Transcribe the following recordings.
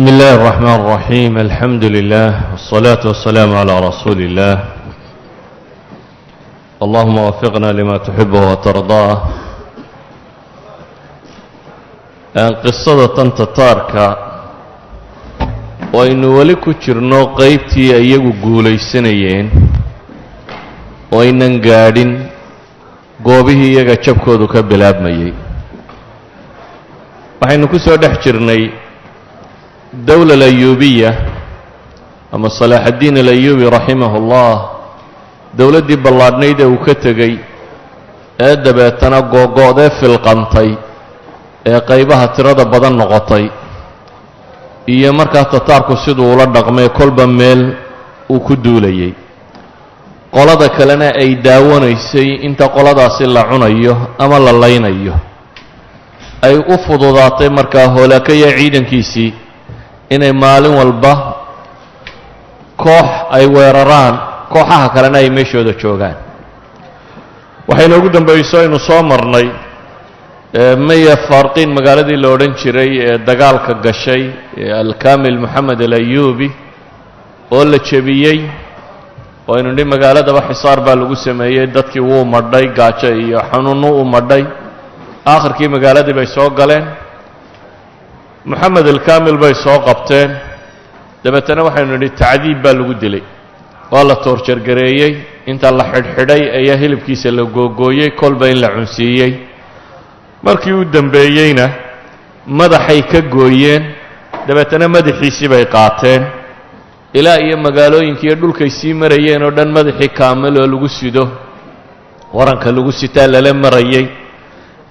بسم الله الرحمن الرحيم، الحمد لله والصلاة والسلام على رسول الله. اللهم وفقنا لما تحبه وترضاه. Qisada tan Tataarka oo aynu weli ku jirno qeybtii iyagu guulaysanayeen oo aynan gaadhin goobihii iyaga jabkoodu ka bilaabmayey, waxaynu ku soo dhex jirnay dowla alayuubiya ama Salaaxaddiin Alayuubi raximahu ullah, dowladdii ballaadhnayd ee uu ka tegey ee dabeetana googo'dee filqantay ee qaybaha tirada badan noqotay, iyo markaa Tataarku siduu ula dhaqmay kolba meel uu ku duulayey, qolada kalena ay daawanaysay inta qoladaasi la cunayo ama la laynayo. Ay u fududaatay markaa Hoolaakaya ciidankiisii inay maalin walba koox ay weeraraan, kooxaha kalena ay meeshooda joogaan. Waxayna ugu dambayso aynu soo marnay Maya Farqiin, magaaladii la odhan jiray ee dagaalka gashay ee Alkamil Moxamed Alayubi oo la jebiyey, oo aynu nidhi magaaladaba xisaar baa lagu sameeyey, dadkii wuu madhay, gaajo iyo xanuunnu u madhay. Aakhirkii magaaladii bay soo galeen, Moxamed Alkamil bay soo qabteen. Dabeetana waxaynu nidhi tacdiib baa lagu dilay, waa la toorjargareeyey, inta la xidhxidhay ayaa hilibkiisa la googooyey, kolba in la cunsiiyey. Markii u dambeeyeyna madaxay ka gooyeen, dabeetana madaxiisii bay qaateen ilaa iyo magaalooyinkiiyo dhulkay sii marayeen oo dhan. Madaxii kaamil oo lagu sido waranka lagu sitaa lala marayey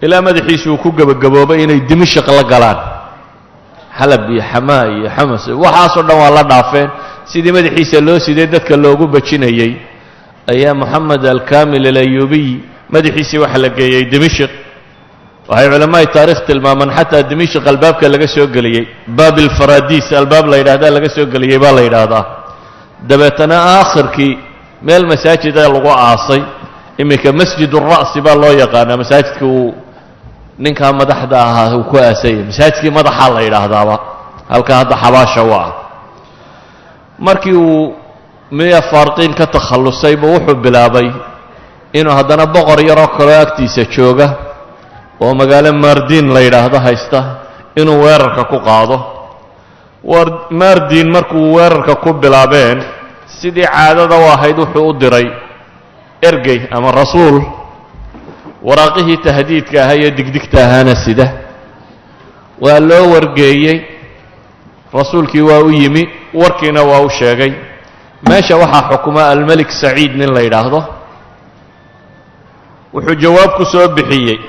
ilaa madaxiisi uu ku gebagaboobay inay Dimashaq la galaan. Xalab iyo Xamaa iyo Xamas waxaasoo dhan waa la dhaafeen. Sidii madaxiisa loo siday dadka loogu bajinayey ayaa Moxamed Alkamil Alayuubiy madaxiisii waxa la geeyey Dimashq. Waxay culammaai taarikh tilmaamaan xataa Dimashq albaabka laga soo geliyey, Baab ilfaradis albaab la yidhahdaa laga soo geliyey baa la yidhaahdaa. Dabeetana aakhirkii meel masaajida lagu aasay, iminka Masjid ura'si baa loo yaqaanaa, masaajidka uu ninkaa madaxda ahaa uu ku aasayay, masaajidkii madaxaa la yidhaahdaaba halka hadda xabaasha u ah. Markii uu Miya Faarqiin ka takhallusayba, wuxuu bilaabay inuu haddana boqor yaroo kaloo agtiisa jooga oo magaalo Mardin la yidhaahdo haysta inuu weerarka ku qaado. Mardin markuu weerarka ku bilaabeen, sidii caadada u ahayd wuxuu u diray ergey ama rasuul, waraaqihii tahdiidka ahaa iyo digdigta ahaana sida. Waa loo wargeeyey, rasuulkii waa u yimi, warkiina waa u sheegay. Meesha waxaa xukuma Almelik Saciid nin la yidhaahdo. Wuxuu jawaab ku soo bixiyey,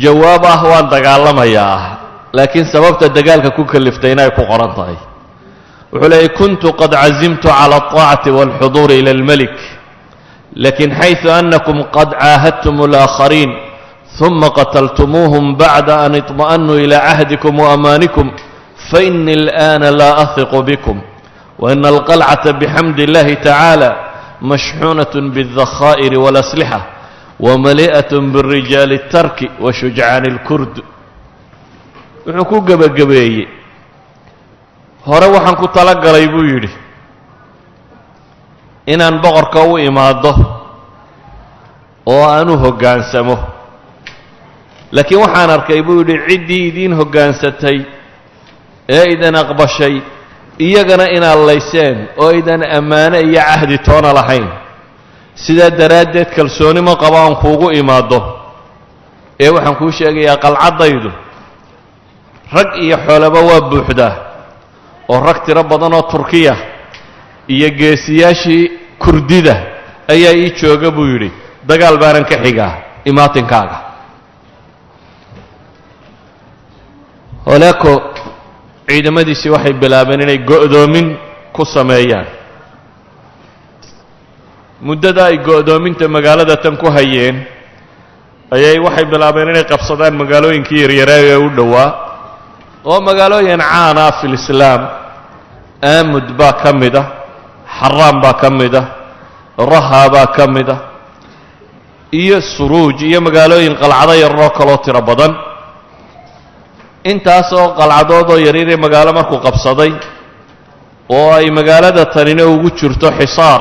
jawaab ah waan dagaalamayaa ah, laakiin sababta dagaalka ku kaliftayna ay ku qoran tahay. Wuxuu leeyay: "كنت قد عزمت على الطاعة والحضور إلى الملك، لكن حيث أنكم قد عاهدتم الآخرين ثم قتلتموهم بعد أن اطمأنوا إلى عهدكم وأمانكم، فإني الآن لا أثق بكم، وإن القلعة بحمد الله تعالى مشحونة بالذخائر والأسلحة ومليئة بالرجال الترك وشجعان الكرد." Wuxuu ku gebagabeeyey: hore waxaan ku tala galay, buu yidhi, inaan boqorka u imaaddo oo aan u hoggaansamo, laakiin waxaan arkay, buu yidhi, ciddii idiin hoggaansatay ee idin aqbashay iyagana inaad layseen oo aydan ammaano iyo cahdi toona lahayn. Sidaa daraaddeed kalsooni ma qabo aan kuugu imaaddo, ee waxaan kuu sheegayaa qalcaddaydu rag iyo xoolaba waa buuxdaa, oo rag tiro badan oo Turkiya iyo geesiyaashii Kurdida ayaa ii jooga, buu yidhi. Dagaal baanan ka xigaa imaatinkaaga. Holaako ciidamadiisii waxay bilaabeen inay go'doomin ku sameeyaan. Muddada ay go'doominta magaalada tan ku hayeen ayay waxay bilaabeen inay qabsadaan magaalooyinkii yaryaraa ee u dhowaa, oo magaalooyin caana ah fi lislaam. Aamud baa ka mid ah, Xaraan baa ka mid ah, Raha baa ka mid ah, iyo Suruuj iyo magaalooyin qalcado yararoo kaloo tiro badan. Intaasoo qalcadoodoo yaryaree magaalo markuu qabsaday oo ay magaalada tanina ugu jirto xisaar,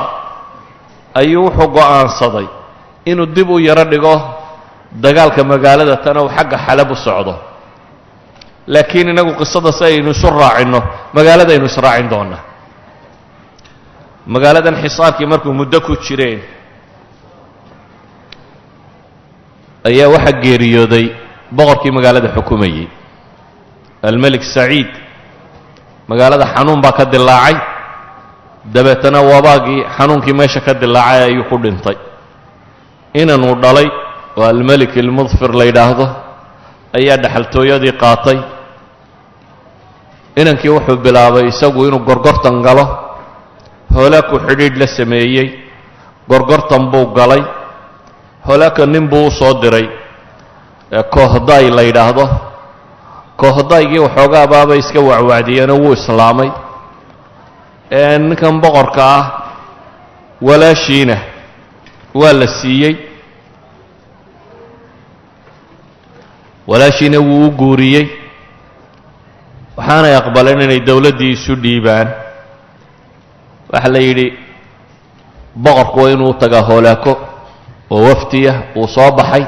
ayuu wuxuu go'aansaday inuu dib u yaro dhigo dagaalka magaalada tan uu xagga Xalab u socdo. Laakiin inagu qisada si aynu isu raacinno, magaaladaynu israacin doonaa. Magaaladan xisaarkii markuu muddo ku jireen ayaa waxaa geeriyooday boqorkii magaalada xukumayey, Almelik Saciid. Magaalada xanuun baa ka dilaacay, dabeetana wabaagii xanuunkii meesha ka dilaacay ayuu ku dhintay. Inanuu dhalay oo Almelik Ilmudfir la yidhaahdo ayaa dhexaltooyadii qaatay. Inankii wuxuu bilaabay isagu inuu gorgortan galo. Hoolaku xidhiidh la sameeyey, gorgortan buu galay. Hoolaaka nin buu u soo diray Koohday la yidhaahdo. Koohdaygii waxoogaa baabay iska wacwacdiyeenoo wuu islaamay. Ninkan boqorka ah walaashiina waa la siiyey, walaashiina wuu u guuriyey, waxaanay aqbaleen inay dowladdii isu dhiibaan. Waxaa la yidhi boqorku waa inuu tagaa Hoolaako oo waftiya. Wuu soo baxay,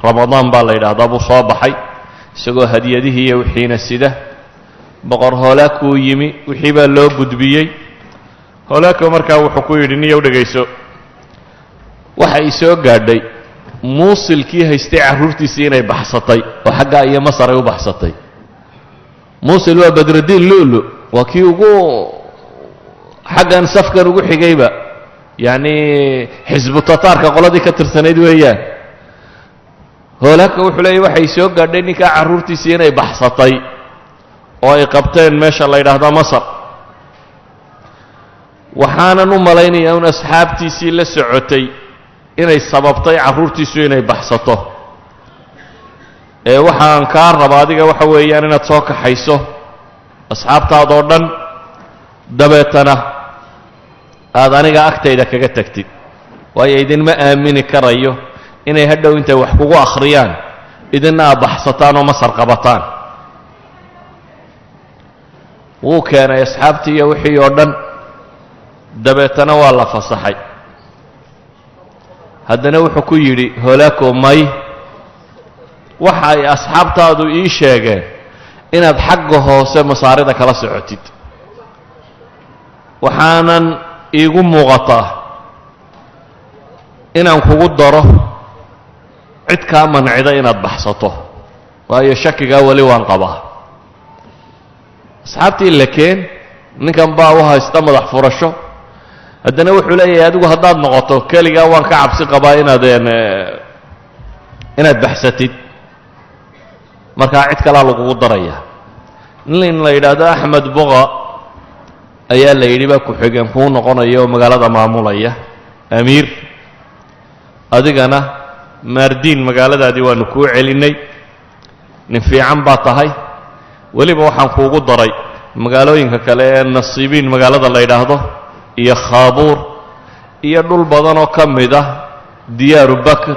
Ramadaan baa la yidhaahdaa buu soo baxay isagoo hadiyadihii iyo wixiina sida. Boqor Hoolaakuu yimi, wixii baa loo gudbiyey. Hoolaako markaa wuxuu ku yidhi, niyow dhegayso, waxa i soo gaadhay Muusilkii haystay carruurtiisii inay baxsatay oo xaggaa iyo Masar ay u baxsatay. Muusil waa Badrudiin Lulu, waa kii ugu xaggan safkan ugu xigayba, yacni xisbu tataarka qoladii ka tirsanayd weeyaan. Hoolaaka wuxuu leeyay, waxay soo gaadhay ninkaa carruurtiisii inay baxsatay oo ay qabteen meesha la yidhaahdo Masar. Waxaanan u malaynayaa un asxaabtiisii la socotay inay sababtay carruurtiisu inay baxsato. Ee waxaan kaa raba adiga waxa weeyaan inaad soo kaxayso asxaabtaadoo dhan, dabeetana aada aniga agtayda kaga tagtid, waayo idinma aamini karayo inay hadhow intay wax kugu akhriyaan idinna aad baxsataan oo Masar qabataan. Wuu keenay asxaabtii iyo wixii oo dhan, dabeetana waa la fasaxay. Haddana wuxuu ku yidhi Holaako, may, waxa ay asxaabtaadu ii sheegeen inaad xagga hoose masaarida kala socotid, waxaanan iigu muuqataa inaan kugu daro cid kaa mancida inaad baxsato, waayo shakigaa weli waan qabaa. Asxaabtii la keen, ninkan baa u haysta madax furasho. Haddana wuxuu leeyahay, adigu haddaad noqoto keligaa waan ka cabsi qabaa inaad baxsatid, markaa cid kalaa lagugu daraya. Nin la yidhaahdo Axmed Boqa ayaa la yidhi baa ku-xigeen kuu noqonaya oo magaalada maamulaya, amiir. Adigana Maardiin magaaladaadii waanu kuu celinnay, nin fiican baa tahay. Weliba waxaan kuugu daray magaalooyinka kale ee Nasiibiin magaalada la yidhaahdo iyo Khaabuur iyo dhul badan oo ka mid ah Diyaaru Bakr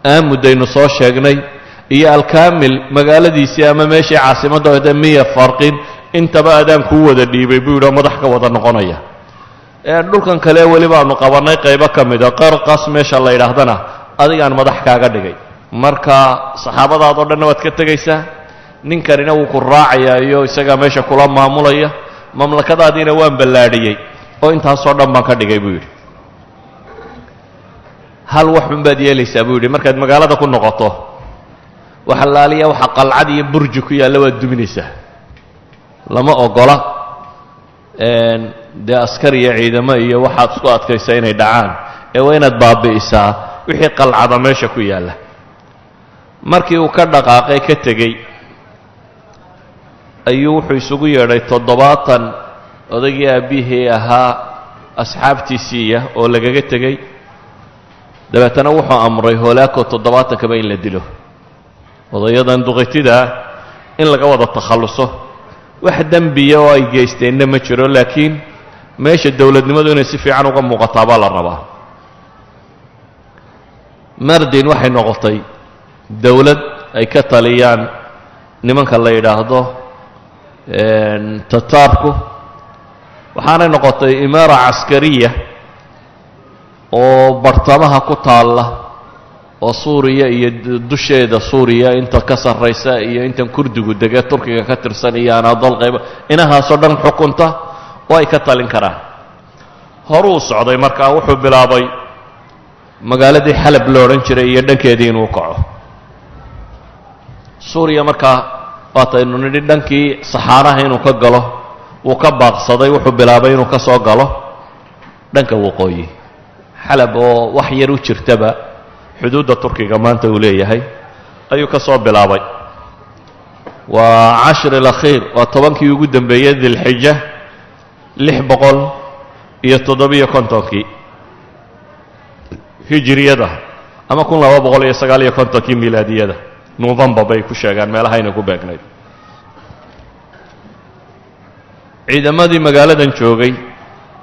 aamudaynu soo sheegnay iyo Alkaamil magaaladiisii ama meeshii caasimadda ohde Miya Farqin, intaba adaan kuu wada dhiibay buu yidhi oo madax ka wada noqonaya. Dhulkan kale weliba aanu qabannay qaybo ka mida Qarqas meesha la yidhaahdana adigaan madax kaaga dhigay. Marka saxaabadaadoo dhanna waad ka tegaysaa, ninkanina wuu ku raacayaa iyo isagaa meesha kula maamulaya, mamlakadaadiina waan ballaadhiyey oo intaasoo dhan baan ka dhigay buu yidhi. Hal wax un baad yeelaysaa buu yidhi, markaad magaalada ku noqoto waxa laaliya waxa qalcad iyo burji ku yaalla waad duminaysaa. Lama ogola dee askar iyo ciidamo iyo waxaad isku adkaysaa inay dhacaan, ee waa inaad baabi'isaa wixii qalcada meesha ku yaalla. Markii uu ka dhaqaaqay ka tegey ayuu wuxuu isugu yeedhay 70 odaygii aabbihii ahaa asxaabtiisiiya oo lagaga tegey. Dabeetana wuxuu amray Holaako 70kaba in la dilo, odayadan duqaytidaa in laga wada takhalluso. Wax dembiya oo ay geysteenna ma jiro, laakiin meesha dowladnimadu inay si fiican uga muuqataa baa la rabaa. Mardin waxay noqotay dowlad ay ka taliyaan Nimanka la yidhaahdo Tataarku waxaanay noqotay imaara caskariya oo bartamaha ku taalla, oo Suuriya iyo dusheeda Suuriya inta ka sarraysa iyo intan Kurdigu dege Turkiga ka tirsan iyo Anadol qaybo inahaasoo dhan xukunta oo ay ka talin karaan. Horuu socday, markaa wuxuu bilaabay magaaladii Xalab lo odhan jiray iyo dhankeedii inuu kaco. Suuriya markaa waataynu nidhi dhankii saxaaraha inuu ka galo wuu ka baaqsaday. Wuxuu bilaabay inuu ka soo galo dhanka waqooyi, Xalab oo wax yar u jirtaba xuduudda Turkiga maanta uu leeyahay ayuu ka soo bilaabay. Waa cashir alakhiir, waa 10kii ugu dambeeyey Dilxija, 657kii hijiriyada ama 1259kii milaadiyada. November bay ku sheegaan meelahayna ku beegnayd. Ciidamadii magaaladan joogay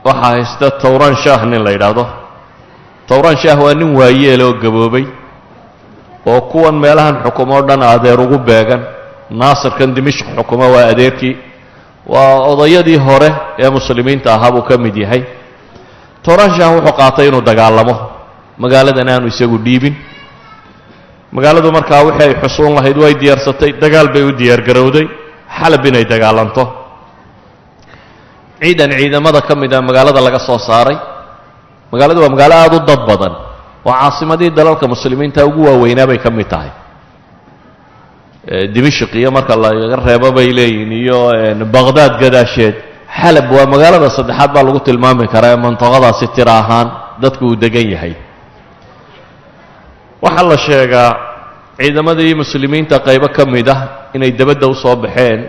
waxaa haysta Tawran Shaah nin la yidhaahdo. Tawran Shaah waa nin waayeel oo gaboobay oo kuwan meelahan xukumo o dhan adeer ugu beegan. Naasirkan Dimishq xukumo waa adeerkii, waa odayadii hore ee muslimiinta ahaa buu ka mid yahay. Tawran Shaah wuxuu qaatay inuu dagaalamo, magaaladan aanu isagu dhiibin. Magaaladu markaa wixii ay xusuun lahayd way diyaarsatay, dagaal bay u diyaargarowday, Xalab inay dagaalanto. Ciidan ciidamada ka mid a magaalada laga soo saaray. Magaaladu waa magaalo aada u dad badan oo caasimadii dalalka muslimiinta ugu waaweynaa bay ka mid tahay. Dimishq iyo marka laga reebo bay leeyihin iyo Baqhdaad gadaasheed, Xalab waa magaalada saddexaad baa lagu tilmaami karaa ee mantaqadaasi tira ahaan dadku uu degan yahay. Waxaa la sheegaa ciidamadii muslimiinta qaybo ka mid ah inay debadda u soo baxeen.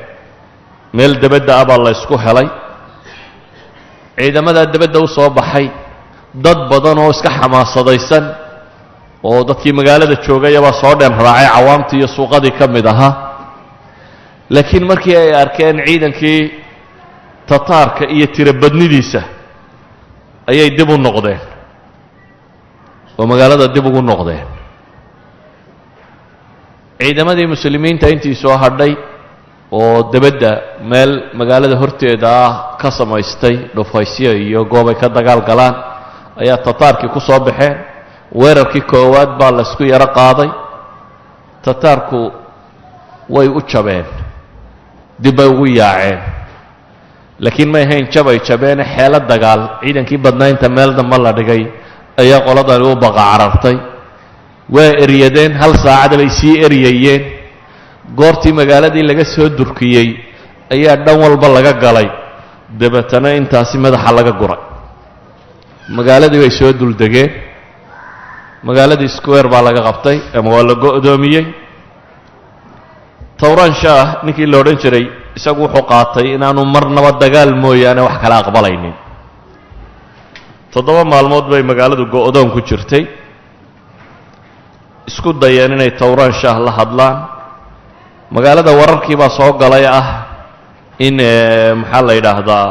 Meel debadda ah baa la ysku helay. Ciidamadaa debadda u soo baxay, dad badan oo iska xamaasadaysan oo dadkii magaalada joogayabaa soo dhen raacay, cawaamtii iyo suuqadii ka mid ahaa. Laakiin markii ay arkeen ciidankii Tataarka iyo tirobadnidiisa ayay dib u noqdeen oo magaalada dib ugu noqdeen. Ciidamadii muslimiinta intii soo hadhay oo debadda meel magaalada horteeda ah ka samaystay dhufaysyo iyo goobay ka dagaal galaan ayaa Tataarkii ku soo baxeen. Weerarkii koowaad baa laysku yaro qaaday. Tataarku way u jabeen, dib bay ugu yaaceen, laakiin may ahayn jabay jabeene xeelo dagaal. Ciidankii badnaynta meel damba la dhigay ayaa qoladani u baqa carartay. Waa eryadeen, hal saacad bay sii eryayeen. Goortii magaaladii laga soo durkiyey ayaa dhan walba laga galay, dabeetana intaasi madaxa laga guray. Magaaladii bay soo duldegeen, magaaladii square baa laga qabtay ama waa la go'doomiyey. Tawran Shaah ninkii la odhan jiray isagu wuxuu qaatay inaanu marnaba dagaal mooyaane wax kala aqbalaynin. 7 maalmood bay magaaladu go'doon ku jirtay. Isku dayeen inay Tawran Shaah la hadlaan. Magaalada wararkii baa soo galay ah in maxaa la yidhaahdaa,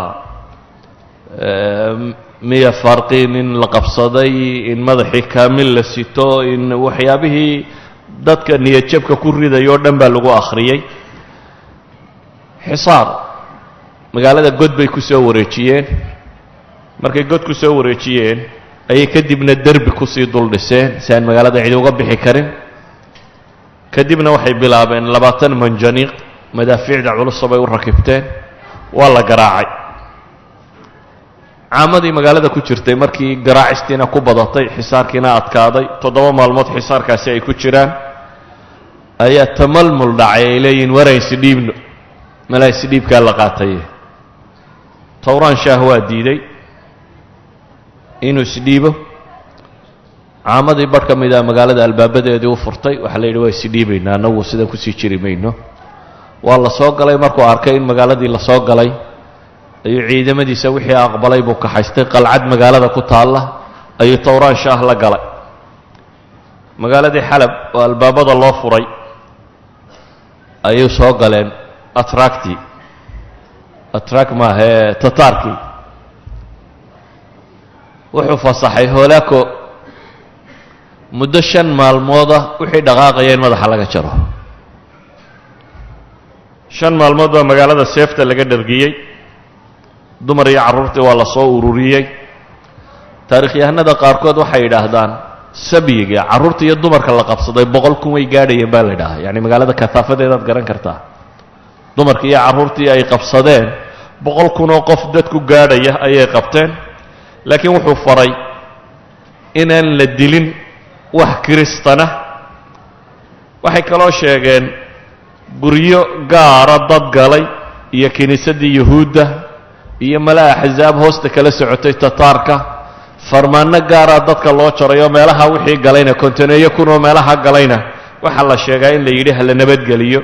miya farqiin in la qabsaday, in madaxii kaamil la sito, in waxyaabihii dadka niyadjabka ku riday oo dhan baa lagu akhriyey. Xisaar magaalada god bay ku soo wareejiyeen. Markay god ku soo wareejiyeen ayay kadibna derbi kusii dul dhiseen si aan magaalada cidi uga bixi karin. Kadibna waxay bilaabeen 20 manjaniiq, madaafiicda culusa bay u rakibteen. Waa la garaacay caamadii magaalada ku jirtay. Markii garaacistiina ku badatay, xisaarkiina adkaaday, 7 maalmood xisaarkaasi ay ku jiraan, ayaa tamalmul dhacay. Ay leeyihin, "Waran isdhiibno, malaa isdhiibkaa la qaataye." Tawraan Shaah waa diiday inuu isdhiibo. Caamadii barh ka mida magaalada albaabadeedii u furtay. Waxaa la yidhi, "Waa isdhiibaynaa annagu, sidan kusii jiri mayno." Waa la soo galay. Markuu arkay in magaaladii la soo galay ayuu ciidamadiisa wixii aqbalay buu kaxaystay. Qalcad magaalada ku taalla ayuu Tawraan Shaah la galay. Magaaladii Xalab oo albaabada loo furay ayuu soo galeen atraktii, atrak maahee, Tataarkii. Wuxuu fasaxay Hoolaako muddo 5 maalmooda wixii dhaqaaqaya in madaxa laga jaro. 5 maalmood baa magaalada seefta laga dhargiyey. Dumar iyo carruurtii waa la soo ururiyey. Taarikhyahanada qaarkood waxay yidhaahdaan sabyiga carruurta iyo dumarka la qabsaday 100,000 way gaadhayeen baa la yidhahaa. Yacni magaalada kasaafadeedaad garan kartaa, dumarkii iyo carruurtii ay qabsadeen 100,000 oo qof dadku gaadhaya ayay qabteen. Laakiin wuxuu faray inaan la dilin wax Kiristana. Waxay kaloo sheegeen guryo gaara dad galay iyo kiniisaddii Yuhuudda iyo mala axsaab hoosta kala socotay Tataarka. Farmaanno gaaraa dadka loo jaray oo meelaha wixii galayna, 50 kun oo meelaha galayna, waxaa la sheegaa in la yidhi hala nabadgeliyo.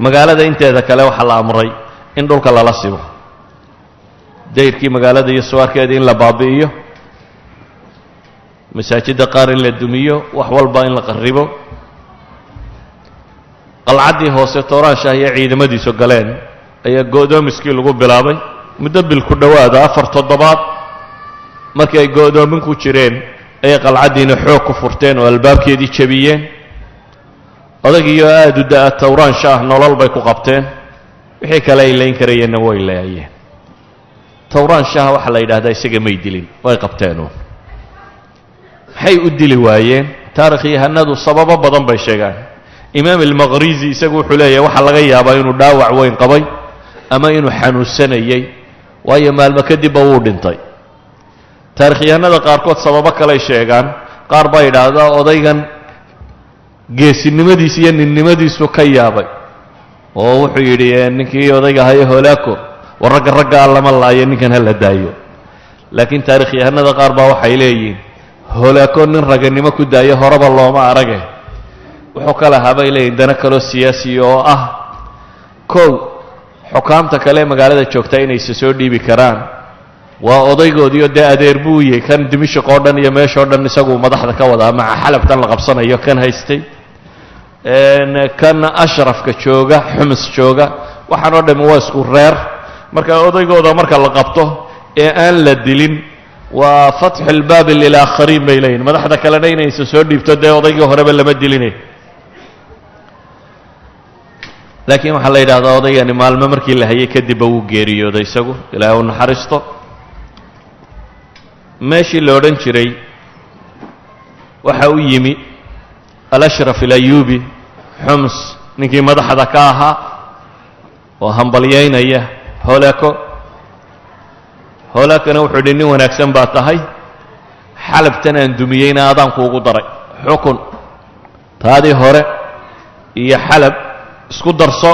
Magaalada inteeda kale waxaa la amray in dhulka lala sibo, dayrkii magaalada iyo suwaarkeeda in la baabi'iyo, masaajidda qaar in la dumiyo, wax walba in la qarribo. Qalcaddii hoose Tooraanshaah iyo ciidamadiisu galeen ayaa go'doomiskii lagu bilaabay muddo bil ku dhowaada. 4 toddobaad markii ay go'doomin ku jireen ayay qalcaddiina xoog ku furteen oo albaabkeedii jebiyeen. Odagiioo aada u da-a Towraanshaah nolol bay ku qabteen, wixii kale ay layn karayeenna way laayeen. Towraanshaah waxaa la yidhahdaa isaga may dilin, way qabteenuun. Maxay u dili waayeen? Taarikhyahanadu sababo badan bay sheegaan. Imaam Almaqrizi isagu wuxuu leeyahay waxaa laga yaabaa inuu dhaawac weyn qabay ama inuu xanuunsanayey, waayo maalmo kadibba wuu dhintay. Taarikhyahanada qaarkood sababo kaley sheegaan. Qaar baa yidhaahdaa odaygan geesinimadiisu iyo ninnimadiisu ka yaabay oo wuxuu yidhi ninkii odayga ahaye Holaako, war ragga raggaa lama laayo, ninkan ha la daayo. Laakiin taarikhyahanada qaar baa waxay leeyihiin Holaako nin raganimo ku daayo horeba looma arage. Wuxuu ka lahaa, bay leeyihin, dano kaloo siyaasi oo ah kow xukaamta kale ee magaalada joogtaa inayse soo dhiibi karaan. Waa odaygoodiio dee adeer buu yahay kan Dimishq oo dhan iyo meeshoo dhan isagu madaxda ka wadaa, maca Xalabtan la qabsanayo kan haystay, kan ashrafka jooga, Xumus jooga, waxaan oo dhami waa isku reer. Marka odaygooda marka la qabto ee aan la dilin waa فتح الباب للآخرين bay leeyihin, madaxda kalena inaysa soo dhiibto, dee odaygii horeba lama dilinay. Laakiin waxaa la yidhahdaa odaygani maalmo markii la hayay kadibba wuu geeriyooday isagu, Ilaahay u naxariisto. Meeshii la odhan jiray waxa u yimi Alashraf Alayubi, Xums ninkii madaxda ka ahaa, oo hambalyaynaya Holako. Holakona wuxuu yidhi, nin wanaagsan baa tahay, Xalabtan aan dumiyeyna adaan kuugu daray xukun, taadii hore iyo Xalab isku darso.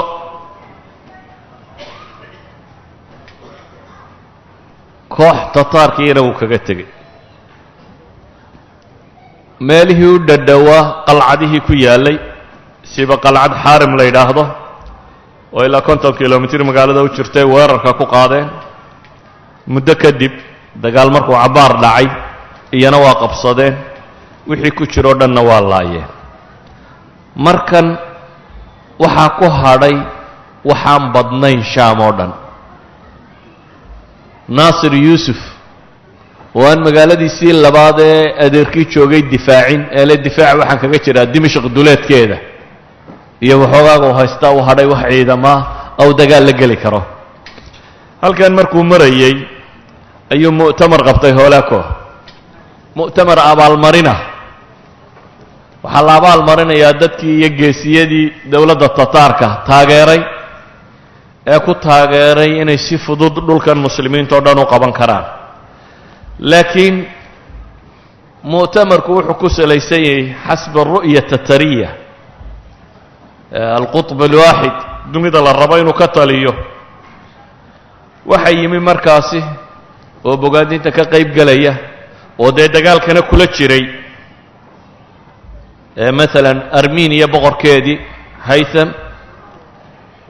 Koox Tataarkiina wuu kaga tegey meelihii u dhadhowaa qalcadihii ku yaallay, siba qalcad Xaarim la yidhaahdo oo ilaa 50 kilomitir magaalada u jirtay weerarka ku qaadeen. Muddo kadib dagaal markuu cabbaar dhacay iyana waa qabsadeen, wixii ku jiroo dhanna waa laayeen. Markan waxaa ku hadhay waxaan badnayn Shaam oo dhan. Naasir Yuusuf oo aan magaaladiisii labaad ee adeerkii joogay difaacin ee le difaac waxaan kaga jiraa Dimashq duleedkeeda iyo waxoogaaga u haystaa u hadhay wax ciidamaa aw dagaal la geli karo. Halkan markuu marayey ayuu mu'tamar qabtay Hoolaako, mu'tamar abaalmarina. Waxaa la abaalmarinayaa dadkii iyo geesiyadii dowladda Tataarka taageeray ee ku taageeray inay si fudud dhulkan muslimiinta o dhan u qaban karaan. Laakiin mu'tamarku wuxuu ku salaysan yahay xasba ru'ya tatariya, alqutb alwaaxid, dunida la rabo inuu ka taliyo. Waxa yimi markaasi oo bogaadinta ka qayb gelaya oo dee dagaalkana kula jiray maalan Armeniya boqorkeedii Haytham,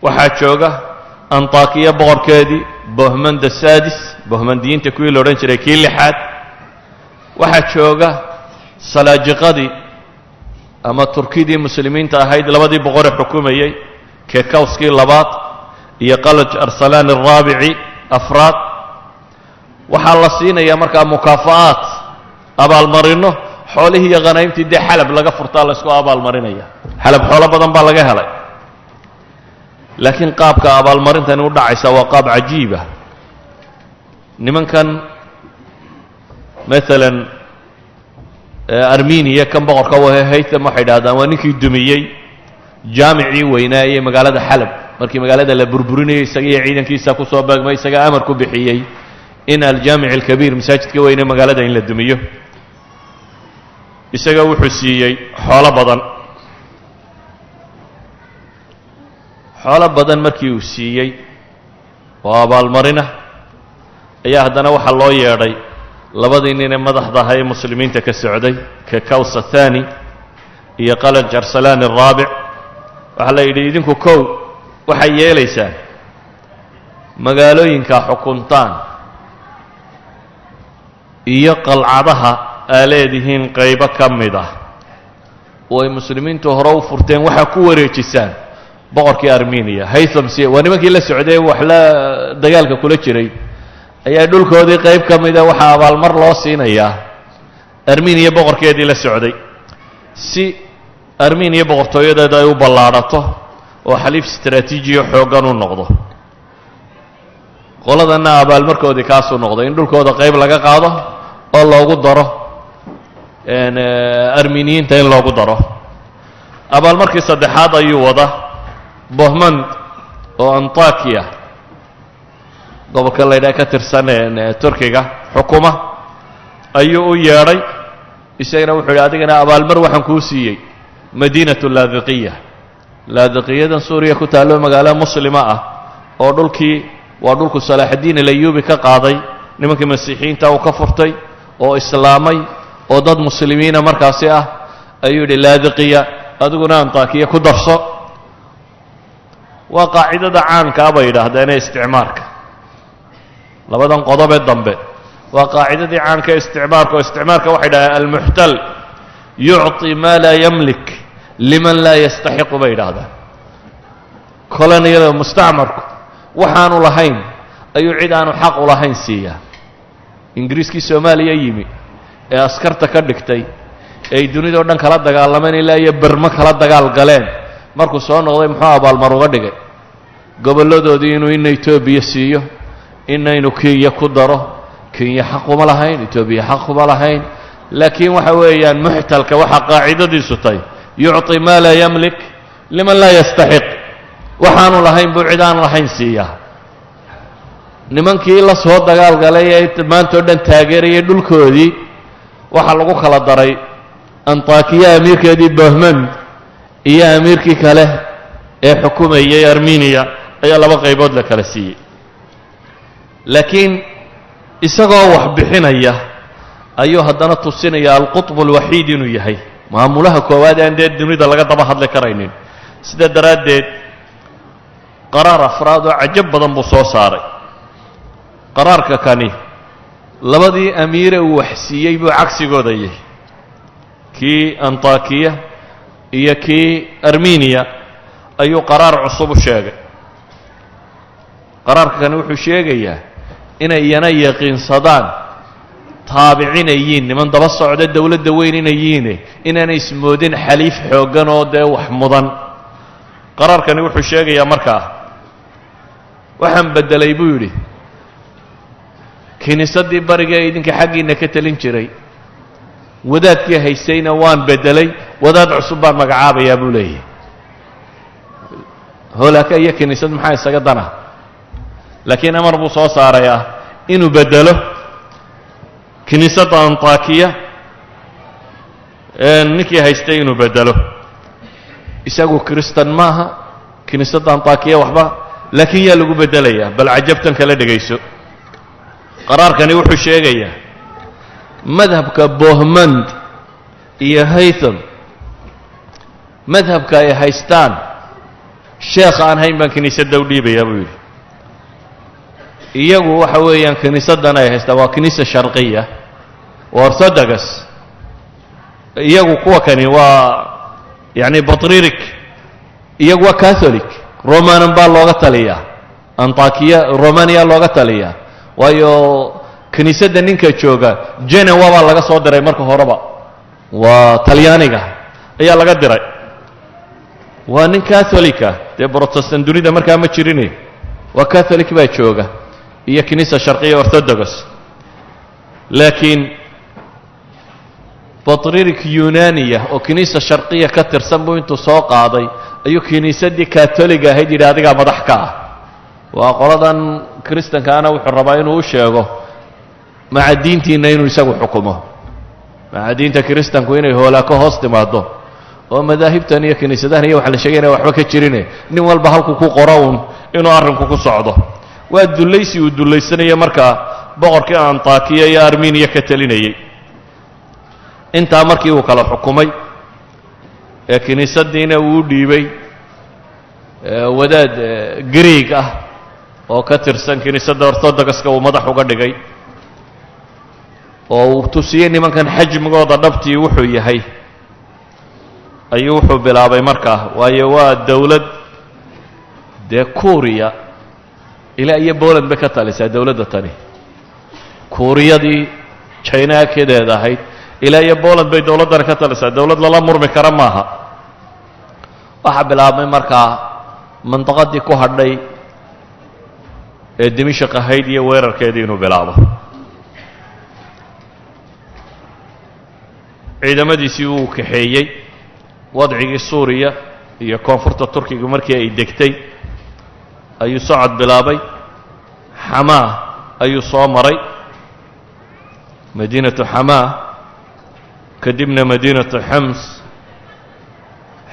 waxaa jooga Antakiya boqorkeedii Bohmanda Sadis, Bohmandiyiinta kuwii la odhan jiray kii lixaad, waxaa jooga Salaajiqadii ama Turkidii muslimiinta ahayd labadii boqoree xukumayey, Kekawskii labaad iyo Qalaj Arsalaan alraabici afraad. Waxaa la siinayaa markaa mukaafa'aat, abaalmarinno, xoolihii iyo khanaymtii dee Xalab laga furtaa la isku abaalmarinaya. Xalab xoolo badan baa laga helay. Laakiin qaabka abaalmarintani u dhacaysa waa qaab cajiiba. Nimankan maalan Armeniya, kan boqorka wahe Haytham, waxay idhahdaan waa ninkii dumiyey jaamicii weynaa ee magaalada Xalab. Markii magaalada la burburinayay, isaga iyo ciidankiisa kusoo beegmay, isaga amar ku bixiyey in aljaamic alkabiir, masaajidka weyne magaalada, in la dumiyo. Isaga wuxuu siiyey xoolo badan. Xoolo badan markii uu siiyey oo abaalmarina ayaa haddana waxaa loo yeedhay labadii nin ee madaxda ahaa ee muslimiinta ka socday, Kekaws athani iyo Qalaj Arsalaan alraabic. Waxaa la yidhi, idinku kow waxay yeelaysaan magaalooyinkaa xukuntaan iyo qalcadaha aa leedihiin qaybo ka mid ah oo ay muslimiintu hore u furteen, waxaa ku wareejisaan boqorkii Armeniya Haytham. Si waa nimankii la socday, wax la dagaalka kula jiray, ayaa dhulkoodii qayb ka mida waxaa abaalmar loo siinayaa Armeniya boqorkeedii la socday, si Armeniya boqortooyadeeda ay u ballaadhato oo xaliif istraatiijiyo xooggan u noqdo. Qoladanna abaalmarkoodii kaasuu noqday in dhulkooda qayb laga qaado oo loogu daro Armeniyiinta, in loogu daro. Abaalmarkii saddexaad ayuu wada Bohmand oo Antakiya, gobolka la ydhaha, ka tirsan Turkiga xukuma ayuu u yeedhay. Isagana wuxuu yidhi, adigana abaalmar waxaan kuu siiyey madiinatu Laadiqiya. Laadiqiyadan Suuriya ku taallo, magaalo muslima ah, oo dhulkii waa dhulku Salaaxaddiin Alayuubi ka qaaday nimankii masiixiyiinta, uu ka furtay oo islaamay oo dad muslimiina markaasi ah, ayuu yidhi, Laadiqiya adiguna Antakiya ku darso. Waa qaacidada caankaa bay yidhaahdeen ee isticmaarka. Labadan qodobee dambe waa qaacidadii caanka ee isticmaarka, oo isticmaarka waxay dhahdeen almuxtal yucطi maa laa yamlik liman laa yastaxiqu, bay yidhaahdaan. Koloniyada mustacmarku waxaanu lahayn ayuu cid aanu xaq u lahayn siiyaa. Ingiriiskii Soomaaliya yimi ee askarta ka dhigtay, ee ay dunidao dhan kala dagaalameen, ilaa iyo Bermo kala dagaal galeen, markuu soo noqday muxuu abaalmar uga dhigay? Gobolladoodii inuu ina Etoobiya siiyo, inaynu Kenya ku daro. Kenya xaq uma lahayn, Etoobiya xaq uma lahayn, laakiin waxa weeyaan muxtalka waxaa qaacidadiisu tahay yucطi maa laa yamlik liman laa yastaxiq. Waxaanu lahayn buu cid aan lahayn siiyaa. Nimankii la soo dagaal galay ee maanta o dhan taageerayay, dhulkoodii waxaa lagu kala daray Antakiya amiirkeedii Bohmand iyo amiirkii kale ee xukumayay Armeniya ayaa laba qaybood la kala siiyey. Laakiin isagoo wax bixinaya ayuu haddana tusinaya alqutb alwaxiid inuu yahay maamulaha koowaad aan dee dunida laga daba hadli karaynin. Sidaa daraaddeed qaraar afraad oo cajab badan buu soo saaray. Qaraarka kani labadii amiire uu waxsiiyey buu cagsigooda yahay, kii Antakiya iyo kii Armeniya ayuu qaraar cusub u sheegay. Qaraarka kani wuxuu sheegayaa inay iyana yaqiinsadaan taabicin ay yihiin, niman daba socda dowladda weyn inay yihiine, inaanay ismoodin xaliif xooggan oo dee wax mudan. Qaraarkani wuxuu sheegayaa markaa, waxaan beddelay, buu yidhi, kiniisaddii bariga ee idinka xaggiinna ka telin jiray. Wadaadkii haystayna waan beddelay, wadaad cusub baan magacaabayaa, buu leeyahay. Hoolaaka iyo kiniisad maxaa isaga dana? Laakiin amar buu soo saarayaa inuu beddelo kiniisadda Antakiya, ninkii haystay inuu beddelo. Isagu Kristan maaha, kiniisadda Antakiya waxba, laakiin yaa lagu beddelayaa? Bal cajabtan kala dhegayso. Qaraarkani wuxuu sheegayaa madhabka Bohmand iyo Haytham, madhabka ay haystaan sheekha aan hayn baan kiniisadda u dhiibayaa, buu yidhi. Iyagu waxa weeyaan kiniisaddan ay haystaan waa kiniisa sharqiya, waa Orthodox. Iyagu kuwa kani waa yacni batririk, iyagu waa Catholic Romanan baa looga taliyaa, Antakiya Romania looga taliyaa, waayo kiniisadda ninka jooga Genewa baa laga soo diray. Marka horeba waa Talyaaniga ayaa laga diray. Waa nin Catholika dee, Protestant dunida markaa ma jirine, waa Catholic baa jooga iyo Kiniisa Sharqiya Orthodox. Laakiin batririk Yunaniya oo Kiniisa Sharqiya ka tirsan buu intuu soo qaaday ayuu kiniisaddii Katoliga ahayd yidhi, "Adigaa madax ka ah." Waa qoladan Kristankaana wuxuu rabaa inuu u sheego maca diintiinna inuu isagu xukumo, maca diinta Kiristanku inay hoolaa ka hoos timaado, oo madaahibtan iyo kiniisadahan iyo waxa la sheegay inay waxba ka jirine, nin walba halkuu ku qoro uun inuu arrinku ku socdo. Waa dullaysi uu dullaysanayo markaa boqorkii Antakiya iyo Armeniya ka telinayey. Intaa markii uu kala xukumay ee kiniisaddiina uu dhiibay wadaad Greeg ah oo ka tirsan kiniisadda Orthodoxka uu madax uga dhigay, oo uu tusiyey nimankan xajmigooda dhabtii wuxuu yahay, ayuu wuxuu bilaabay markaa, waayo waa dowlad dee Kuuriya ilaa iyo Poland bay ka talisaa dowladda tani. Kuuriyadii China agkedeeda ahayd ilaa iyo Poland bay dowladdani ka talisaa. Dowlad lala murmi kara maaha. Waxaa bilaabmay markaa mandaqadii ku hadhay ee Dimashaq ahayd iyo weerarkeedii inuu bilaabo. Ciidamadiisii wuu kaxeeyey. Wadcigii Suuriya iyo koonfurta Turkiga markii ay degtay ayuu socod bilaabay. Xamaa ayuu soo maray, madiinatu Xamaa, kadibna madiinatu Xams.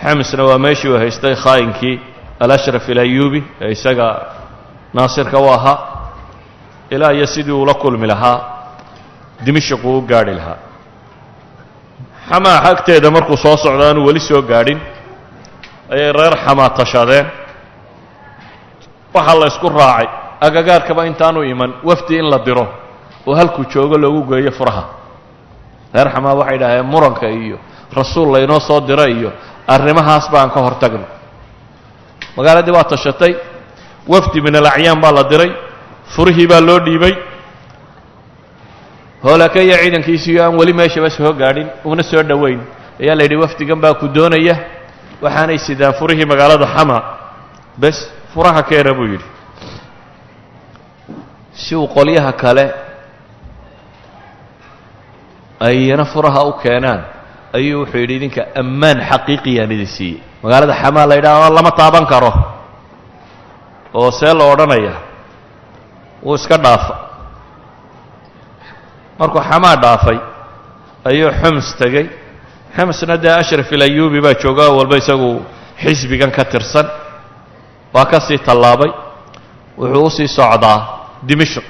Xamsna waa meeshii uu haystay khaa'inkii Alashraf Alayubi ee isaga naasirka u ahaa, ilaa iyo sidii uula kulmi lahaa Dimashq uu u gaadhi lahaa. Xamaa agteeda markuu soo socdo, aanu weli soo gaadhin, ayay reer Xamaa tashadeen. Waxaa la isku raacay agagaarkaba intaanu iman wafdi in la diro oo halkuu joogo loogu geeyo furaha. Reer Xamaa waxay idhaaheen, muranka iyo rasuul laynoo soo diro iyo arrimahaas baan ka hor tagno. Magaaladii waa tashatay, wafdi min alacyaan baa la diray, furihii baa loo dhiibay. Hoolaka iyo ciidankiisiio aan weli meeshaba soo gaadhin una soo dhoweyn ayaa la yidhi, "Wafdigan baa ku doonaya, waxaanay sidaan furihii magaalada Xama, bes furaha keena," buu yidhi. Si uu qolyaha kale ayna furaha u keenaan ayuu wuxuu yidhi, "Idinka ammaan xaqiiqiyaan idin siiyey. Magaalada Xamaa la yidhaahdo lama taaban karo." Oo see la odhanaya? Wuu iska dhaafa. Markuu Xamaa dhaafay ayuu Xums tegey. Xumsna dee Ashraf Ilayubi baa jooga, walba isagu xisbigan ka tirsan. Waa ka sii tallaabay, wuxuu u sii socdaa Dimashq.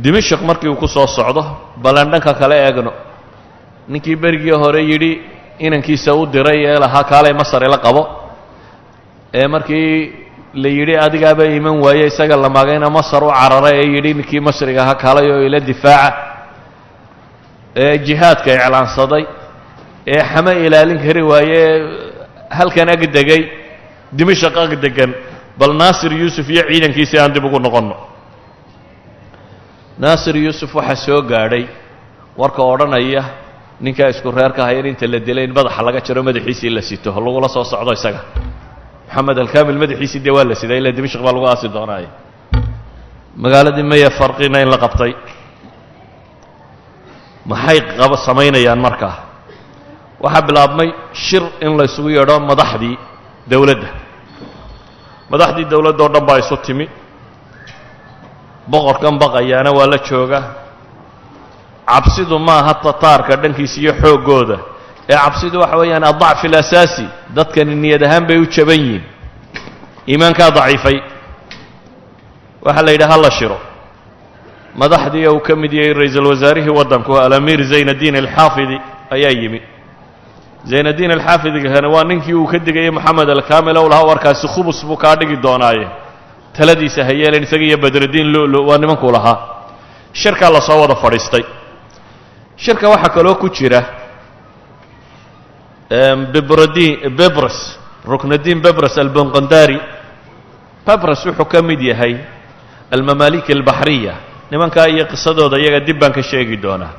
Dimashq markii uu ku soo socdo, balan dhanka kale eegno. Ninkii berigii hore yidhi inankiisa u diray ee lahaa, "Kaalay Masar ila qabo," ee markii la yidhi adigaaba iman waaye, isaga la maagayna Masar u cararay, ee yidhi ninkii Masriga ahaa, "Kaalay oo ila difaaca," ee jihaadka iclaansaday, ee Xame ilaalin kari waaye, halkan ag degay, Dimashaq ag degan, bal Naasir Yuusuf iyo ciidankiisii aan dib ugu noqonno. Naasir Yuusuf waxaa soo gaadhay warka odhanaya ninkaa isku reerka hayan inta la dilay in madaxa laga jaro, madaxiisii la sito, lagula soo socdo isaga. Moxamed Alkamil madaxiisii dee waa la siday, ila Dimashq baa lagu aasi doonaaye. Magaaladii maya farqina in la qabtay. Maxay qaba samaynayaan markaa? Waxaa bilaabmay shir in la isugu yeedho madaxdii dowladda. Madaxdii dowladda oo dhan baa isu timi. Boqorkan baqayaana waa la jooga. Cabsidu maaha Tataarka dhankiisa iyo xooggooda, ee cabsidu waxa weeyaan adacfi alasaasi. Dadkani niyad ahaan bay u jaban yihiin, iimaankaa daciifay. Waxaa la yidhi, ha la shiro. Madaxdii uu ka mid yahay ra-iisul wasaarihii waddanku, Alamiir Zaynaddiin Alxaafidi, ayaa yimi. Zaynaddiin Alxaafidigana waa ninkii uu ka digayay Moxamed Alkamil ow lahaa, "Warkaasi khubus buu kaa dhigi doonaaye, taladiisa ha yeelen." Isaga iyo Badraddiin Lulu waa nimankuu lahaa. Shirkaa la soo wada fadhiistay. Shirka waxaa kaloo ku jira Bibradin Bebres, Ruknadiin Bebres Albonqandari. Bebres wuxuu ka mid yahay almamaalik albaxriya. Nimankaa iyo qisadooda iyaga dib baan ka sheegi doonaa.